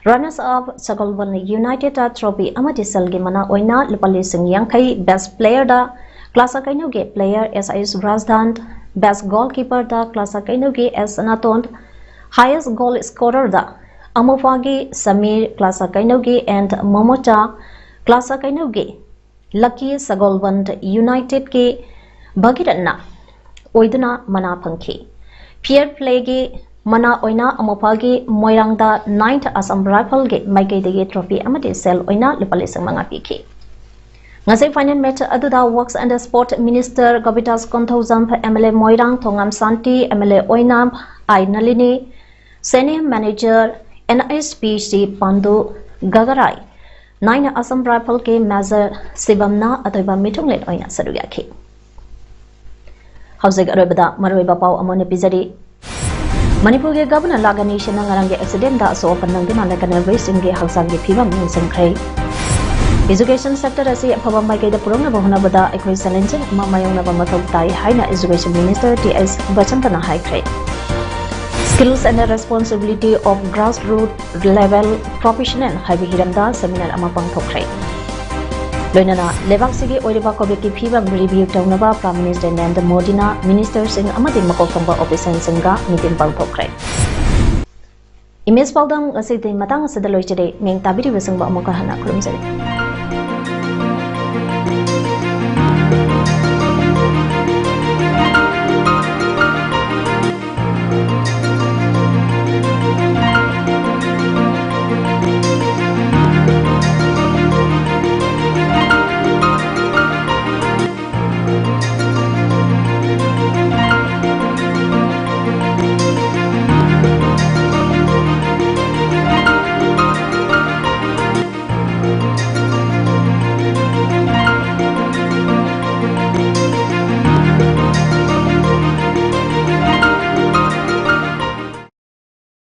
ꯔꯅꯔꯁ ꯑꯞ ꯁꯒꯣꯜꯕꯟ ꯌꯨꯅꯥꯏꯇꯦꯗꯇ ꯇ꯭ꯔꯣꯐꯤ ꯑꯃꯗꯤ ꯁꯦꯜꯒꯤ ꯃꯅꯥ ꯑꯣꯏꯅ ꯂꯨꯄꯥ ꯂꯤꯁꯤꯡ ꯌꯥꯡꯈꯩ, ꯕꯦꯁ ꯄ꯭ꯂꯦꯌꯔꯗ ꯀ꯭ꯂꯥꯁꯥ ꯀꯩꯅꯧꯒꯤ ꯄ꯭ꯂꯦꯌꯔ SIS ꯔꯥꯖꯙꯥꯟ, ꯕꯦꯁ ꯒꯣꯜꯀꯤꯄꯔꯗ ꯀ꯭ꯂꯥꯁꯥ ꯀꯩꯅꯧꯒꯤ S ꯁꯅꯥꯇꯣꯟ, ꯍꯥꯏꯌꯦꯁ ꯒꯣꯜ ꯁ꯭ꯀꯣꯔꯔꯗ ꯑꯃꯨꯐꯥꯒꯤ ꯁꯃꯤꯔ, ꯀ꯭ꯂꯥꯁꯥ ꯀꯩꯅꯧꯒꯤ ꯑꯦꯟ ꯃꯣꯃꯣꯆꯥ, ꯀ꯭ꯂꯥꯁꯥ ꯀꯩꯅꯧꯒꯤ ꯂꯛꯀꯤ ꯁꯒꯣꯜꯕꯟ ꯌꯨꯅꯥꯏꯇꯦꯗꯀꯤ ꯚꯒꯤꯔꯠꯅ ꯑꯣꯏꯗꯨꯅ ꯃꯅꯥ ꯐꯪꯈꯤ꯫ ꯐꯤꯌꯔ ꯄ꯭ꯂꯦꯒꯤ ꯃꯅꯥ ꯑꯣꯏꯅ ꯑꯃꯨꯐꯥꯒꯤ ꯃꯣꯏꯔꯥꯡꯗ ꯅꯥꯏꯟꯊ ꯑꯁꯥꯝ ꯔꯥꯏꯐꯜꯒꯤ ꯃꯥꯏꯀꯩꯗꯒꯤ ꯇ꯭ꯔꯣꯐꯤ ꯑꯃꯗꯤ ꯁꯦꯜ ꯑꯣꯏꯅ ꯂꯨꯄꯥ ꯂꯤꯁꯤꯡ ꯃꯉꯥ ꯄꯤꯈꯤ꯫ ꯉꯁꯤ ꯐꯥꯏꯅꯦꯜ ꯃꯦꯠꯆ ꯑꯗꯨꯗ works and sport minister Govindas Konthoujam, MLA Moirang Thongam Shanti, MLA Oinam I Nalini, senior manager NHPC Pandu Gagrai, nine Assam ꯔꯥꯏꯐꯜꯒꯤ ꯃꯦꯖꯔ ꯁꯤꯕꯝꯅ ꯑꯇꯣꯏꯕ ꯃꯤꯊꯨꯡꯂꯦꯟ ꯑꯣꯏꯅ ꯁꯔꯨꯛ ꯌꯥꯈꯤ꯫ ꯍꯧꯖꯤꯛ ꯑꯔꯣꯏꯕꯗ ꯃꯔꯨꯑꯣꯏꯕ ꯄꯥꯎ ꯑꯃꯨꯛ ꯍꯟꯅ ꯄꯤꯖꯔꯤ꯫ ꯃꯅꯤꯄꯨꯔꯒꯤ ꯒꯚꯔꯅꯔ ꯂꯥꯛ ꯑꯅꯤ ꯁꯤꯟꯅ ꯉꯔꯥꯡꯒꯤ ꯑꯦꯛꯁꯤꯗꯦꯟꯗ ꯑꯁꯣꯛ ꯑꯄꯟ ꯅꯪꯗꯨꯅ ꯂꯩꯀꯠꯅꯕꯁꯤꯡꯒꯤ ꯍꯛꯆꯥꯡꯒꯤ ꯐꯤꯕꯝ ꯌꯦꯡꯁꯤꯟꯈ꯭ꯔꯦ꯫ ꯏꯖꯨꯀꯦꯁꯟ ꯁꯦꯛꯇꯔ ꯑꯁꯤ ꯑꯐꯕ ꯃꯥꯏꯀꯩꯗ ꯄꯨꯔꯛꯅꯕ ꯍꯣꯠꯅꯕꯗ ꯑꯩꯈꯣꯏ ꯆꯦꯂꯦꯟꯖꯤꯡ ꯑꯃ ꯃꯥꯌꯣꯛꯅꯕ ꯃꯊꯧ ꯇꯥꯏ ꯍꯥꯏꯅ ꯏꯖꯨꯀꯦꯁꯟ ꯃꯤꯅꯤꯁꯇꯔ ꯇꯤ ꯑꯩꯆ ꯕꯁꯟꯇꯅ ꯍꯥꯏꯈ꯭ꯔꯦ꯫ Skills and the Responsibility of Grassroots Level Professional ꯍꯥꯏꯕ ꯍꯤꯔꯝꯗ ꯁꯦꯃꯤꯅꯥꯔ ꯑꯃ ꯄꯥꯡꯊꯣꯛꯈ꯭ꯔꯦ꯫ ꯂꯣꯏꯅꯅ ꯂꯩꯕꯥꯛꯁꯤꯒꯤ ꯑꯣꯏꯔꯤꯕ ꯀꯣꯚꯤꯗꯀꯤ ꯐꯤꯕꯝ ꯔꯤꯚꯤꯌꯨ ꯇꯧꯅꯕ ꯄ꯭ꯔꯥꯏꯝ ꯃꯤꯅꯤꯁꯇꯔ ꯅꯔꯦꯟꯗ꯭ꯔ ꯃꯣꯗꯤꯅ ꯃꯤꯅꯤꯁꯇꯔꯁꯤꯡ ꯑꯃꯗꯤ ꯃꯀꯣꯛ ꯊꯣꯡꯕ ꯑꯣꯐꯤꯁꯔꯁꯤꯡꯒ ꯃꯤꯇꯤꯡ ꯄꯥꯡꯊꯣꯛꯈ꯭ꯔꯦ꯫ ꯏꯃꯦꯖ ꯄꯥꯎꯗꯝ ꯉꯁꯤꯗꯤ ꯃꯇꯥꯡ ꯑꯁꯤꯗ ꯂꯣꯏꯖꯔꯦ꯫ ꯃꯤꯡ ꯇꯥꯕꯤꯔꯤꯕꯁꯤꯡꯕꯨ ꯑꯃꯨꯛꯀ ꯍꯟꯅ ꯈꯨꯔꯨꯝꯖꯔꯤ꯫